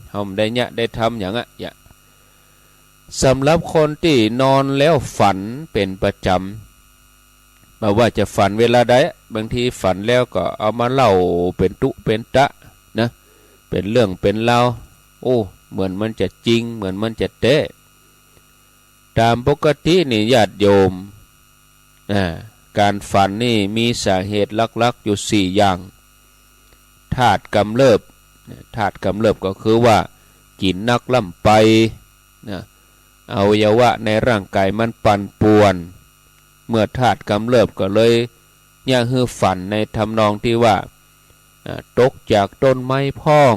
เฮาบ่ได้เยียะได้ทำหยังอะ เยียะ สำหรับคนตี้นอนแล้วฝันเป๋นประจ๋ำ บ่ว่าจะฝันเวลาใด บางทีฝันแล้วก็เอามาเล่าเป๋นตุ๊เป๋นตะนะ เป๋นเรื่องเป๋นราว โอ้ เหมือนมันจะจริง เหมือนมันจะแต๊ ต๋ามปกตินี่ญาติโยม อ่า ก๋านฝันนี่มีสาเหตุหลักๆ อยู่สี่อย่าง ธาตุกำเริบ ธาตุกำเริบก็คือว่ากิ๋นนักล้ำไปนะ อวัยวะในร่างก๋ายมันปั่นป่วน เมื่อธาตุกำเริบก็เลยเยียะหื้อฝันในทำนองตี้ว่า อ่า ตกจากต้นไม้พ่อง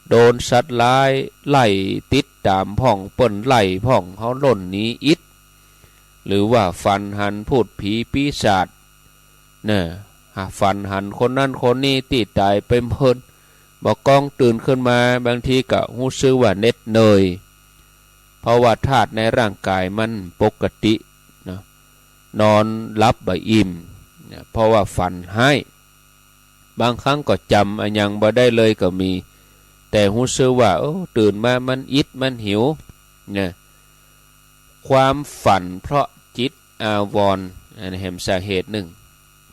โดนสัตว์ร้ายไล่ติดต๋ามพ่อง เปิ้นไล่พ่อง เฮาล่นหนีอิด หรือว่าฝันหันพูดผีปีศาจ เน่อ หากฝันหันคนนั้นคนนี้ตี้ต๋ายไปเมิน บ่าก้องตื่นขึ้นมา บางทีก็ฮู้สึกว่าเหน็ดเหนื่อย เพราะว่าธาตุในร่างก๋ายมันปกติเนาะ นอนหลับบ่อิ่ม เนี่ย เพราะว่าฝันฮ้าย บางครั้งก็จ๋ำอะหยังบ่ได้เลยก็มี แต่ฮู้สึกว่า โอ้ ตื่นมามันอิดมันหิว เนี่ย ความฝันเพราะจิตอาวรณ์ อันนี้แหมสาเหตุนึ่ง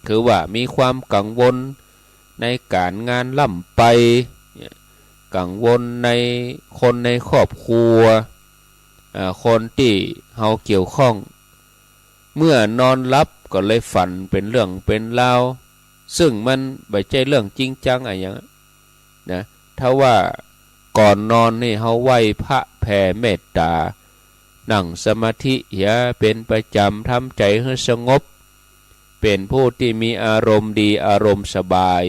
คือว่ามีความกังวลในก๋านงานล้ำไป เนี่ย กังวลในคนในครอบครัว อ่า คนตี้เฮาเกี่ยวข้อง เมื่อนอนหลับก็เลยฝันเป๋นเรื่องเป๋นราว ซึ่งมันบ่ใจ้เรื่องจริงจังอะหยังนะ ถ้าว่าก่อนนอนนี่เฮาไหว้พระแผ่เมตต๋า นั่งสมาธิเหียเป๋นประจ๋ำ ทำใจ๋หื้อสงบ เป๋นผู้ตี้มีอารมณ์ดี อารมณ์สบาย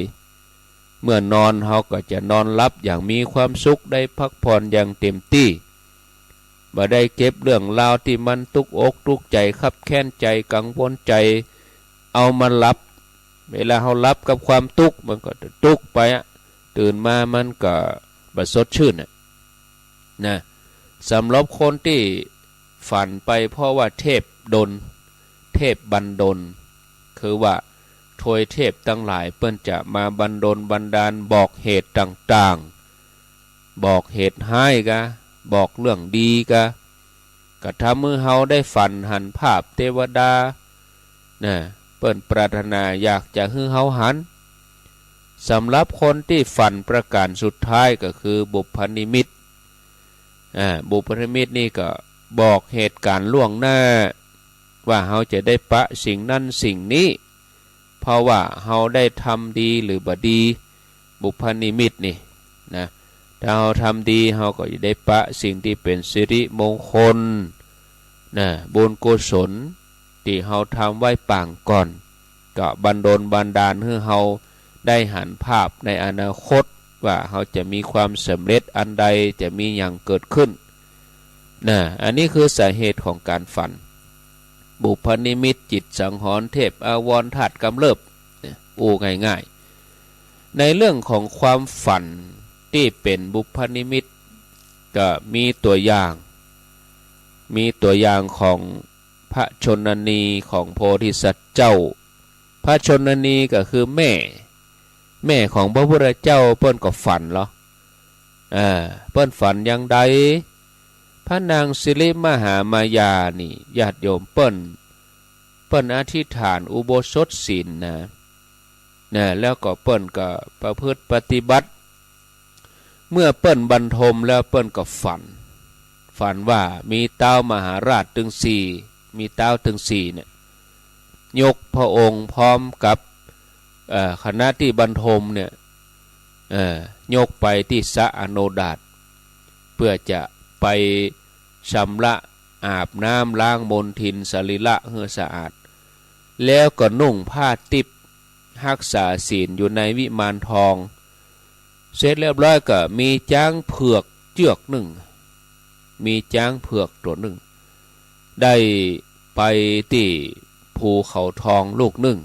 เมื่อนอนเฮาก็จะนอนหลับอย่างมีความสุข ได้พักผ่อนอย่างเต็มตี้ บ่ได้เก็บเรื่องราวตี้มันตุ๊กอกตุ๊กใจ๋ คับแค้นใจ๋ กังวลใจ๋ เอามาหลับ เวลาเฮาหลับกับความตุ๊ก มันก็ตุ๊กไปอะ ตื่นมามันก็บ่สดชื่นอะ นะ สำหรับคนตี้ฝันไปเพราะว่าเทพดล เทพบันดล คือว่าทวยเทพตังหลายเปิ้นจะมาบันดลบันดาล บอกเหตุต่างๆ บอกเหตุฮ้ายกา บอกเรื่องดีกา ก็ทำหื้อเฮาได้ฝันหันภาพเตวดา นะ เปิ้นปรารถนาอยากจะหื้อเฮาหัน สำหรับคนตี้ฝันประก๋านสุดท้ายก็คือบุพนิมิต อ่า บุพนิมิตนี่ก็บอกเหตุก๋ารณ์ล่วงหน้า ว่าเฮาจะได้ปะสิ่งนั้นสิ่งนี้ เพราะว่าเฮาได้ทำดีหรือบ่ดี บุพนิมิตนี่นะ ถ้าเฮาทำดี เฮาก็จะได้ปะสิ่งตี้เป๋นสิริมงคล นะ บุญกุศล ตี้เฮาทำไว้ปางก่อน ก็บันดลบันดาลหื้อเฮาได้หันภาพในอนาคต ว่าเฮาจะมีความสำเร็จอันใด จะมีหยังเกิดขึ้น นะ อันนี้คือสาเหตุของก๋านฝัน บุพนิมิต จิตสังหรณ์ เทพอาวรณ์ ธาตุกำเริบ เนี่ย อู้ง่ายๆ ในเรื่องของความฝันตี้เป๋นบุพนิมิต ก็มีตั๋วอย่าง มีตั๋วอย่างของพระชนนีของโพธิสัตว์เจ้า พระชนนีก็คือแม่ แม่ของพระพุทธเจ้า เปิ้นก็ฝันเหรอ อ่า เปิ้นฝันอย่างใด พระนางสิริมหามายานี่ ญาติโยม เปิ้น เปิ้นอธิษฐานอุโบสถศีลนะ นะ แล้วก็เปิ้นก็ประพฤติปฏิบัติ เมื่อเปิ้นบรรทมแล้วเปิ้นก็ฝัน ฝันว่ามีต๊าวมหาราชตึงสี่ มีต๊าวตึงสี่เนี่ย ยกพระองค์พร้อมกับ เอ่อ คณะตี้บรรทมเนี่ย เอ่อ ยกไปตี้สระอโนดาต เพื่อจะไปชำระอาบน้ำล้างมลทินสรีระหื้อสะอาด แล้วก็นุ่งผ้าติบ ฮักษาศีลอยู่ในวิมานทอง เสร็จเรียบร้อยก็มีจ๊างเผือกเจือกนึ่ง มีจ๊างเผือกตั๋วนึ่ง ได้ไปตี้ภูเขาทองลูกนึ่ง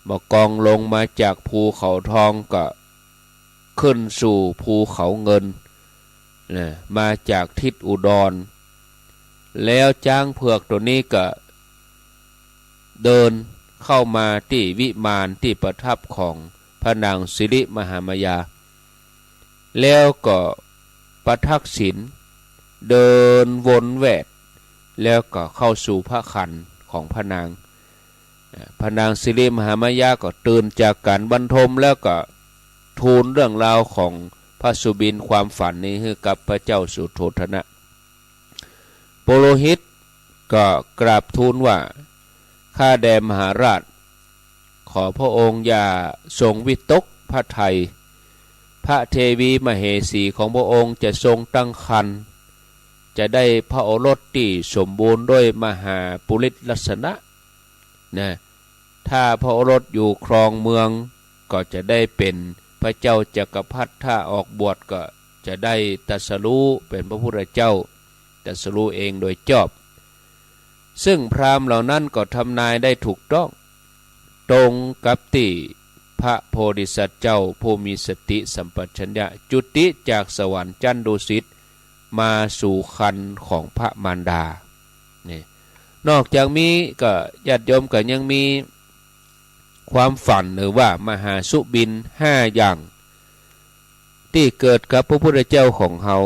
เมื่อกองลงมาจากภูเขาทองก็ขึ้นสู่ภูเขาเงิน นะ มาจากทิศอุดร แล้วจ๊างเผือกตั๋วนี้ก็เดินเข้ามาตี้วิมานตี้ประทับของพระนางสิริมหามายา แล้วก็ประทักษิณ เดินวนแวด แล้วก็เข้าสู่พระคันของพระนาง อ่า พระนางสิริมหามายาก็ตื่นจากก๋านบรรทม แล้วก็ทูลเรื่องราวของพระสุบินความฝันนี้หื้อกับพระเจ้าสุโธทนะ ปุโรหิตก็กราบทูลว่า ข้าแด่มหาราช ขอพระองค์อย่าทรงวิตกพระทัย พระเทวีมเหสีของพระองค์จะทรงตั้งครรภ์ จะได้พระโอรสตี้สมบูรณ์ด้วยมหาปุริสลักษณะ นะ ถ้าพระโอรสอยู่ครองเมืองก็จะได้เป๋นพระเจ้าจักรพรรดิ ถ้าออกบวชก็จะได้ตรัสรู้เป๋นพระพุทธเจ้า ตรัสรู้เองโดยจอบ ซึ่งพราหมณ์เหล่านั้นก็ทำนายได้ถูกต้อง ตรงกับตี้พระโพธิสัตว์เจ้าผู้มีสติสัมปชัญญะ จุติจากสวรรค์จั้นดุสิต มาสู่ครรภ์ของพระมารดา นี่ นอกจากนี้ก็ญาติโยมก็ยังมีความฝันหรือว่ามหาสุบิณห้าอย่าง ตี้เกิดกับพระพุทธเจ้าของเฮา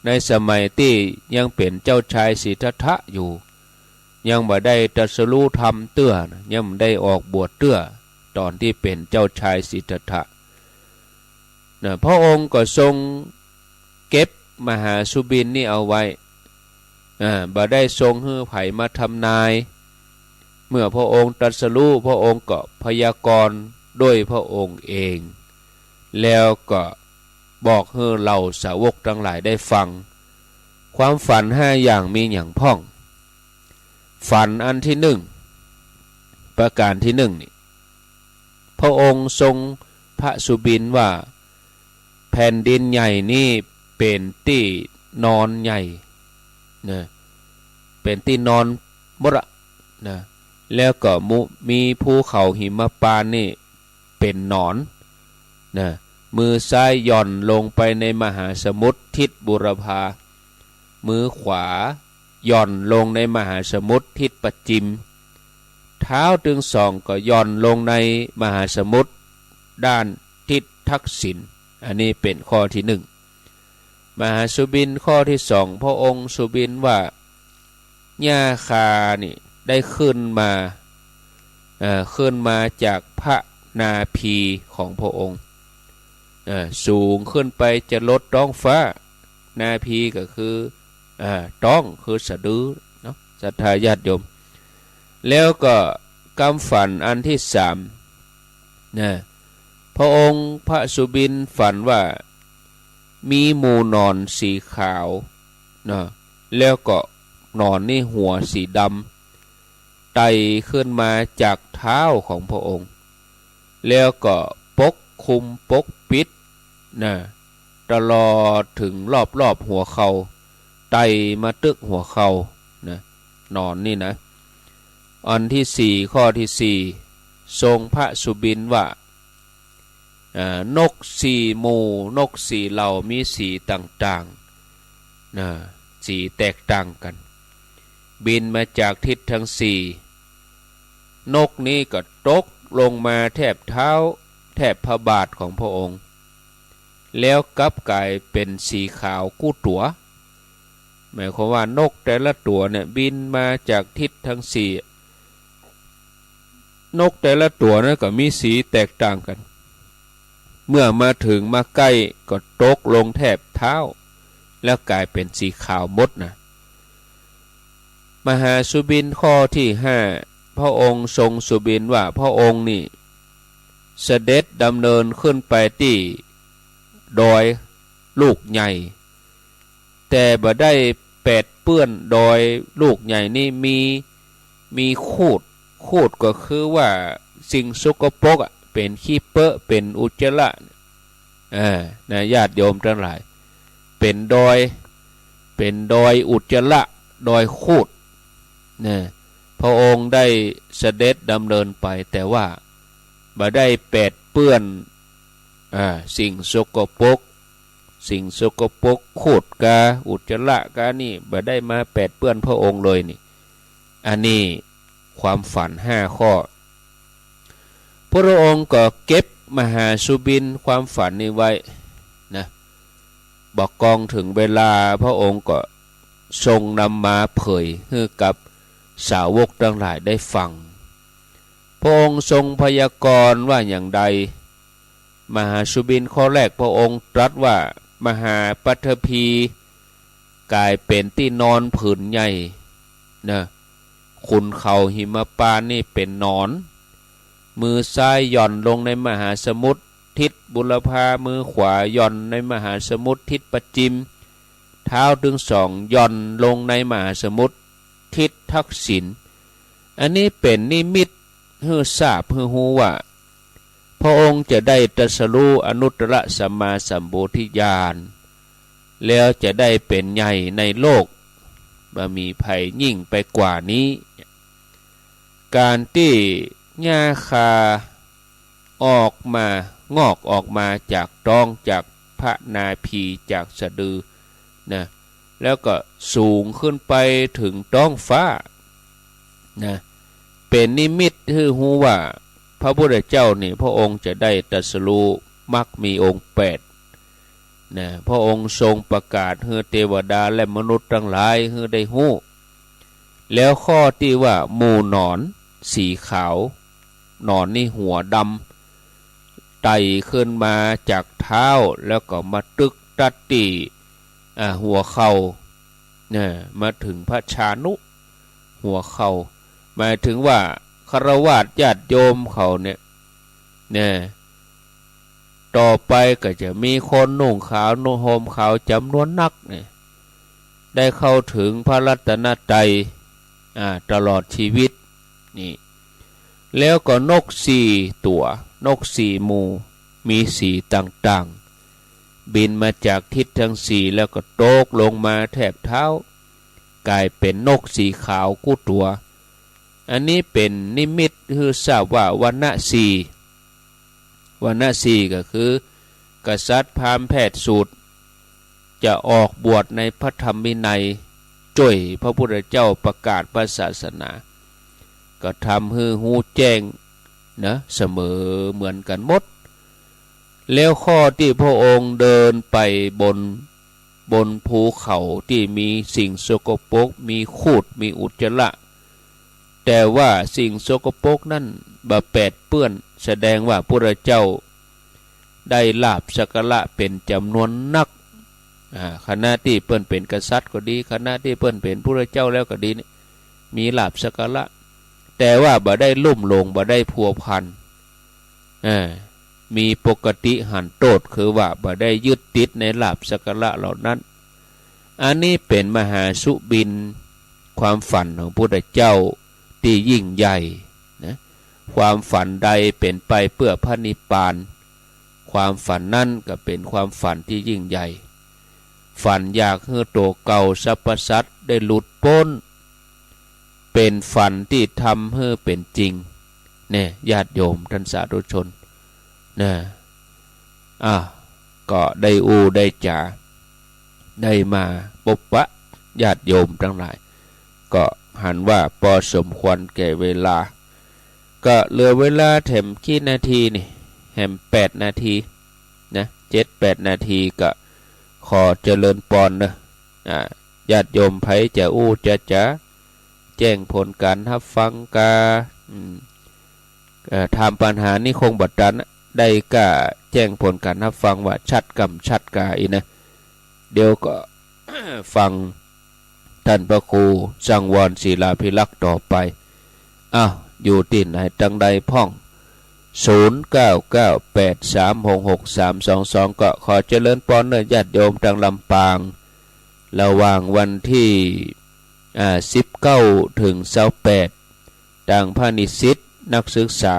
ในสมัยตี้ยังเป๋นเจ้าชายสิทธัตถะอยู่ ยังบ่ได้ตรัสรู้ธรรมเตื้อนะ ยังบ่ได้ออกบวชเตื้อ ต๋อนตี้เป๋นเจ้าชายสิทธัตถะนะ พระองค์ก็ทรงเก็บมหาสุบิณนี้เอาไว้ อ่า บ่ได้ทรงหื้อใผมาทำนาย เมื่อพระองค์ตรัสรู้ พระองค์ก็พยากรณ์ด้วยพระองค์เอง แล้วก็บอกหื้อเหล่าสาวกตังหลายได้ฟัง ความฝันห้าอย่างมีหยังพ่อง ฝันอันตี้นึ่ง ประก๋านตี้นึ่งนี่ พระองค์ทรงพระสุบิณว่า แผ่นดินใหญ่นี้เป๋นตี้นอนใหญ่นะ เป๋นตี้นอนหมดอะนะ แล้วก็มุ มีภูเขาหิมพานต์นี่เป๋นหนอนนะ มือซ้ายหย่อนลงไปในมหาสมุทรทิศบูรพา มือขวาหย่อนลงในมหาสมุทรทิศปะจิม เท้าตึงสองก็หย่อนลงในมหาสมุทรด้านทิศทักษิณ อันนี้เป๋นข้อตี้นึ่ง มหาสุบิณข้อตี้สอง พระองค์สุบิณว่า หญ้าคานี่ได้ขึ้นมา เอ่อ ขึ้นมาจากพระนาภีของพระองค์ เอ่อ สูงขึ้นไปจะลดต๊องฟ้า นาภีก็คือ อ่า ต๊องคือสะดือเนาะ ศรัทธาญาติโยม แล้วก็กำฝันอันตี้สามนะ พระองค์พระสุบิณฝันว่า มีหมู่หนอนสีขาวนะ แล้วก็หนอนนี่หัวสีดำ ไต่ขึ้นมาจากเท้าของพระองค์ แล้วก็ปกคลุมปกปิดนะ ตลอดเถิงรอบๆ หัวเข่า ไต่มาตึกหัวเข่านะ หนอนนี่นะ อันตี้สี่ ข้อตี้สี่ ทรงพระสุบิณว่า อ่า นกสี่หมู่ นกสี่เหล่า มีสีต่างๆ นะ สีแตกต่างกั๋น บินมาจากทิศตึงสี่ นกนี้ก็ตกลงมาแทบเท้า แทบพระบาทของพระองค์ แล้วกลับก๋ายเป๋นสีขาวกู้ตั๋ว หมายความว่านกแต่ละตั๋วเนี่ยบินมาจากทิศตึงสี่ นกแต่ละตั๋วนั้นก็มีสีแตกต่างกั๋น เมื่อมาเถิงมาใก้ก็ตกลงแทบเท้า แล้วก๋ายเป๋นสีขาวหมดนะ มหาสุบิณข้อตี้ห้า พระองค์ทรงสุบิณว่าพระองค์นี่เสด็จดำเนินขึ้นไปตี้ดอยลูกใหญ่ แต่บ่ได้แปดเปื้อนดอยลูกใหญ่นี้ มี มีครูด ครูดก็คือว่าสิ่งสกปรกอะ เป๋นขี้เป๊อะ เป๋นอุจจาระ อ่า นะ ญาติโยมตังหลาย เป๋นดอย เป๋นดอยอุจจาระ ดอยครูด นะ พระองค์ได้เสด็จดำเนินไป แต่ว่าบ่ได้แปดเปื้อน อ่า สิ่งสกปรก สิ่งสกปรก ครูดกา อุจจาระกานี่ บ่ได้มาแปดเปื้อนพระองค์เลยนี่ อันนี้ความฝันห้าข้อ พระองค์ก็เก็บมหาสุบิณความฝันนี้ไว้นะ บ่กองเถิงเวลา พระองค์ก็ทรงนำมาเผยหื้อกับสาวกตังหลายได้ฟัง พระองค์ทรงพยากรณ์ว่าอย่างใด มหาสุบิณข้อแรก พระองค์ตรัสว่า มหาปัตภี ก๋ายเป๋นตี้นอนผืนใหญ่นะ ขุนเขาหิมพานต์นี่เป๋นหนอน มือซ้ายหย่อนลงในมหาสมุทรทิศบุรพา มือขวาหย่อนในมหาสมุทรทิศปะจิม เท้าตึงสองหย่อนลงในมหาสมุทรทิศทักษิณ อันนี้เป๋นนิมิตหื้อทราบหื้อฮู้ว่า พระองค์จะได้ตรัสรู้อนุตตรสัมมาสัมโพธิญาณ แล้วจะได้เป๋นใหญ่ในโลก บ่มีใผยิ่งไปกว่านี้ ก๋านตี้หญ้าคาออกมา งอกออกมาจากต๊อง จากพระนาภี จากสะดือนะ แล้วก็สูงขึ้นไปเถิงต๊องฟ้า นะ เป๋นนิมิตหื้อฮู้ว่า พระพุทธเจ้านี่ พระองค์จะได้ตรัสรู้มรรคมีองค์แปด นะ พระองค์ทรงประกาศหื้อเตวดาและมนุษย์ตังหลายหื้อได้ฮู้ แล้วข้อตี้ว่าหมู่หนอนสีขาว หนอนนี่หัวดำ ไต่ขึ้นมาจากเท้า แล้วก็มาตึกตั๊ดตี้ อ่า หัวเข่า นะ มาเถิงพระชานุ หัวเข่า หมายเถิงว่าฆราวาสญาติโยมเขาเนี่ย นะ ต่อไปก็จะมีคนนุ่งขาวนุ่งห่มขาวจ๋ำนวนนักเนี่ย ได้เข้าเถิงพระรัตนตรัย อ่า ตลอดชีวิต นี่ แล้วก็นกสี่ตั๋ว นกสี่หมู่ มีสีต่างๆ บินมาจากทิศตังสี่ แล้วก็ตกลงมาแทบเท้า ก๋ายเป๋นนกสีขาวกู้ตั๋ว อันนี้เป๋นนิมิตหื้อทราบว่าวรรณสี่ วรรณสี่ก็คือ กษัตริย์พราหมณ์แพทย์สูตร จะออกบวชในพระธรรมวินัย จ้วยพระพุทธเจ้าประกาศพระศาสนา ก็ทำหื้อฮู้แจ้งนะ เสมอเหมือนกั๋นหมด แล้วข้อตี้พระองค์เดินไปบน บนภูเขาตี้มีสิ่งสกปรก มีครูด มีอุจจาระ แต่ว่าสิ่งสกปรกนั้นบ่แปดเปื้อน แสดงว่าพุทธเจ้าได้ลาภสักการะเป๋นจ๋ำนวนนัก อ่า ขณะตี้เปิ้นเป๋นกษัตริย์ก็ดี ขณะตี้เปิ้นเป๋นพุทธเจ้าแล้วก็ดีนี่ มีลาภสักการะ แต่ว่าบ่ได้ลุ่มหลง บ่ได้พัวพัน อ่า มีปกติหันโต้ษ คือว่าบ่ได้ยึดติดในลาภสักการะเหล่านั้น อันนี้เป๋นมหาสุบิณ ความฝันของพุทธเจ้าตี้ยิ่งใหญ่นะ ความฝันใดเป๋นไปเปื้อพระนิพพาน ความฝันนั้นก็เป๋นความฝันตี้ยิ่งใหญ่ ฝันอยากหื้อตั๋วเก่าสรรพสัตว์ได้หลุดป๊น เป๋นฝันตี้ทำหื้อเป๋นจริง แน่ ญาติโยมต้านสาธุชน นะ อ่ะ ก็ได้อู้ได้จ๋า ได้มาปบปะญาติโยมตังหลาย ก็หันว่าปอสมควรแก่เวลา ก็เหลือเวลาแถมกี่นาทีนี่ แหมแปดนาทีนะ เจ็ดแปดนาที ก็ขอเจริญปอนเนาะ อ่า ญาติโยมใผจะอู้จะจ๋า แจ้งผลก๋านฮับฟังกา อืม เอ่อ ถามปัญหานี่คงบ่ตัน ได้ก้าแจ้งผลก๋านฮับฟังว่าชัดกำชัดกาอี้นะ เดี๋ยวก็ ฟังต้านพระครูสังวรศิลาภิรักษ์ต่อไป อ้าว อยู่ตี้ไหนตังใดพ่อง ศูนย์เก้าเก้าแปดสามหกหกสามสองสอง ก็ขอเจริญปอนเนาะญาติโยมตังลำปาง ระหว่างวันตี้ อ่า สิบเก้าเถิงซาวแปด ตางพระนิสิตนักศึกษา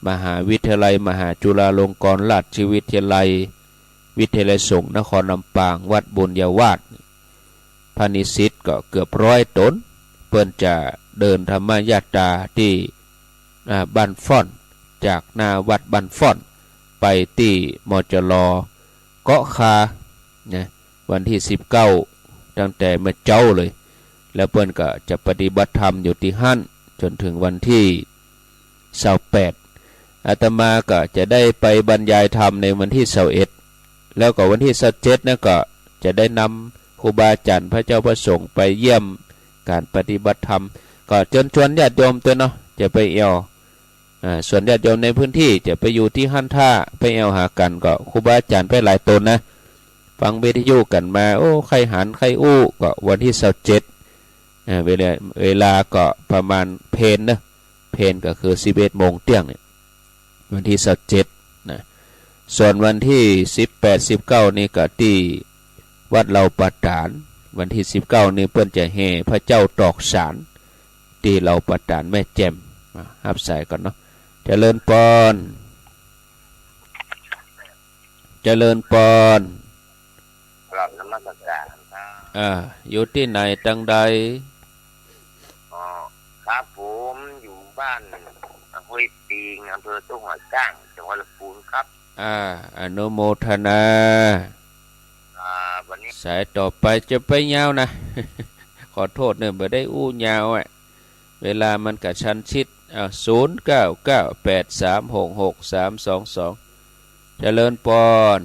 มหาวิทยาลัยมหาจุฬาลงกรณราชวิทยาลัย วิทยาลัยสงฆ์นครลำปาง วัดบุญญาวาส พระนิสิตก็เกือบร้อยต๋น เปิ้นจะเดินธรรมยาตราตี้ อ่า บ้านฟ้อน จากหน้าวัดบ้านฟ้อน ไปตี้ มจร เกาะคา นะ วันตี้สิบเก้า ตั้งแต่เมื่อเจ๊าเลย แล้วเปิ้นก็จะปฏิบัติธรรมอยู่ตี้หั้น จ๋นเถิงวันตี้ซาวแปด อาตมาก็จะได้ไปบรรยายธรรมในวันตี้ซาวเอ็ด แล้วก็วันตี้ซาวเจ็ดนั้นก็จะได้นำครูบาอาจ๋ารย์พระเจ้าพระสงฆ์ไปเยี่ยมก๋านปฏิบัติธรรม ก็เจิญจวนญาติโยมตวยเนาะ จะไปแอ่ว อ่า ส่วนญาติโยมในพื้นตี้จะไปอยู่ตี้หั้นถ้าไปแอ่วหากั๋น ก็ครูบาอาจ๋ารย์ไปหลายต๋นนะ ฟังวิทยุกั๋นมา โอ้ ใค่หันใค่อู้ ก็วันตี้ซาวเจ็ด อ่า เวลา เวลาก็ประมาณเพลเนาะ เพลก็คือสิบเอ็ดโมงเตี้ยงเนี่ย วันตี้ซาวเจ็ดนะ ส่วนวันตี้สิบแปด สิบเก้านี่ก็ตี้วัดเหล่าป่าต๋าน วันตี้สิบเก้านี่เปิ้นจะแห่พระเจ้าตอกสาร ตี้เหล่าป่าต๋านแม่แจ่ม อ่ะ ฮับสายก่อนเนาะ เจริญปอน เจริญปอน กราบนมัสการครับ อ่า อยู่ตี้ไหนตังใด อ๋อ ครับ ผมอยู่บ้านห้วยปิง อำเภอโต๊ะหัวช้าง จังหวัดลำพูนครับ อ่า อนุโมทนา อ่า วันนี้ สายต่อไปจะไปยาวนะ ขอโทษเนาะ บ่ได้อู้ยาวอะ เวลามันกระชั้นชิด อ่า ศูนย์เก้าเก้าแปดสามหกหกสามสองสอง เจริญปอน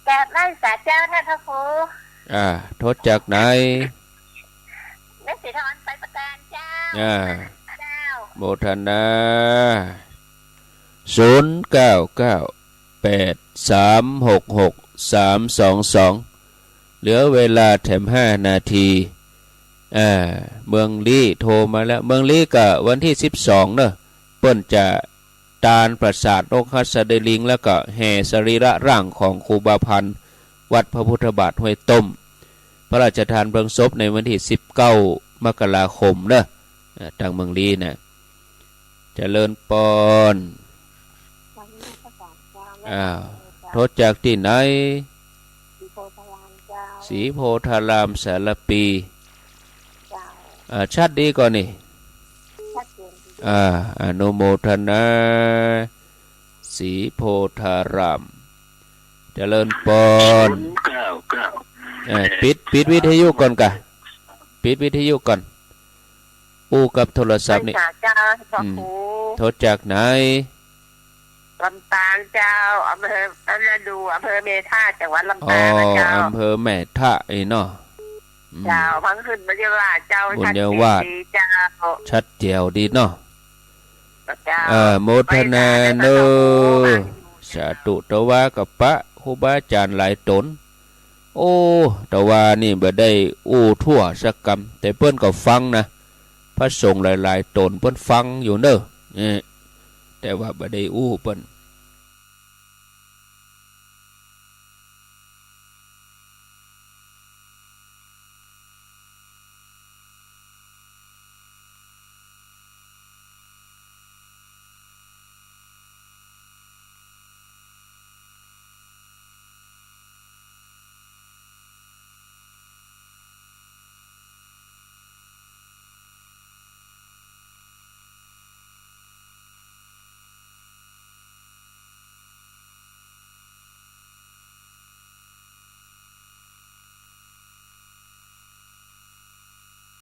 กราบไหว้สาเจ้าท่านพระครู อ่า โทรจากไหน แม่สีทองไปประการเจ้า อ่า เจ้า โมทนา ศูนย์เก้าเก้าแปดสามหกหกสามสองสอง เหลือเวลาแถมห้านาที อ่า เมืองลี้โทรมาแล้ว เมืองลี้ก็วันตี้สิบสองเนอะ เปิ้นจะตานปราสาทนกหัสดีลิง แล้วก็แห่สรีระร่างของครูบาพันธ์ วัดพระพุทธบาทห้วยต้ม พระราชทานเพลิงศพในวันตี้สิบเก้า มกราคมเนอะ อ่า ตางเมืองลี้นะ เจริญปอน อ้าว โทรจากตี้ไหน ศรีโพธารามเจ้า ศรีโพธารามสารภี เจ้า อ่า ชัดดีก่อนี่ ชัดเจนดี อ่า อนุโมทนา ศรีโพธาราม เจริญปอน ศูนย์เก้าเก้า เอ่อ ปิด ปิดวิทยุก่อนกะ ปิดวิทยุก่อน อู้กับโทรศัพท์นี่ ไหว้สาเจ้าพระครู อืม โทรจากไหน ลำปางเจ้า อำเภอ อำนาดู อำเภอแม่ทะ จังหวัดลำปางนะเจ้า อ๋อ อำเภอแม่ทะไอ้เนาะ อืม เจ้า เพิ่งขึ้นบุญญาวาสเจ้า บุญญาวาส ชัดเจนดีเจ้า ชัดแจ๋วดีเนาะ เจ้า เออ โมทนาเนอะ ไหว้สาเจ้า สาธุ ตะวากับปะครูบาอาจ๋ารย์หลายต๋น โอ้ ตะวานี่บ่ได้อู้ทั่วสักกำ แต่เปิ้นก็ฟังนะ พระสงฆ์หลายๆ ต๋นเปิ้นฟังอยู่เนอะ เออ แต่ว่าบ่ได้อู้เปิ้น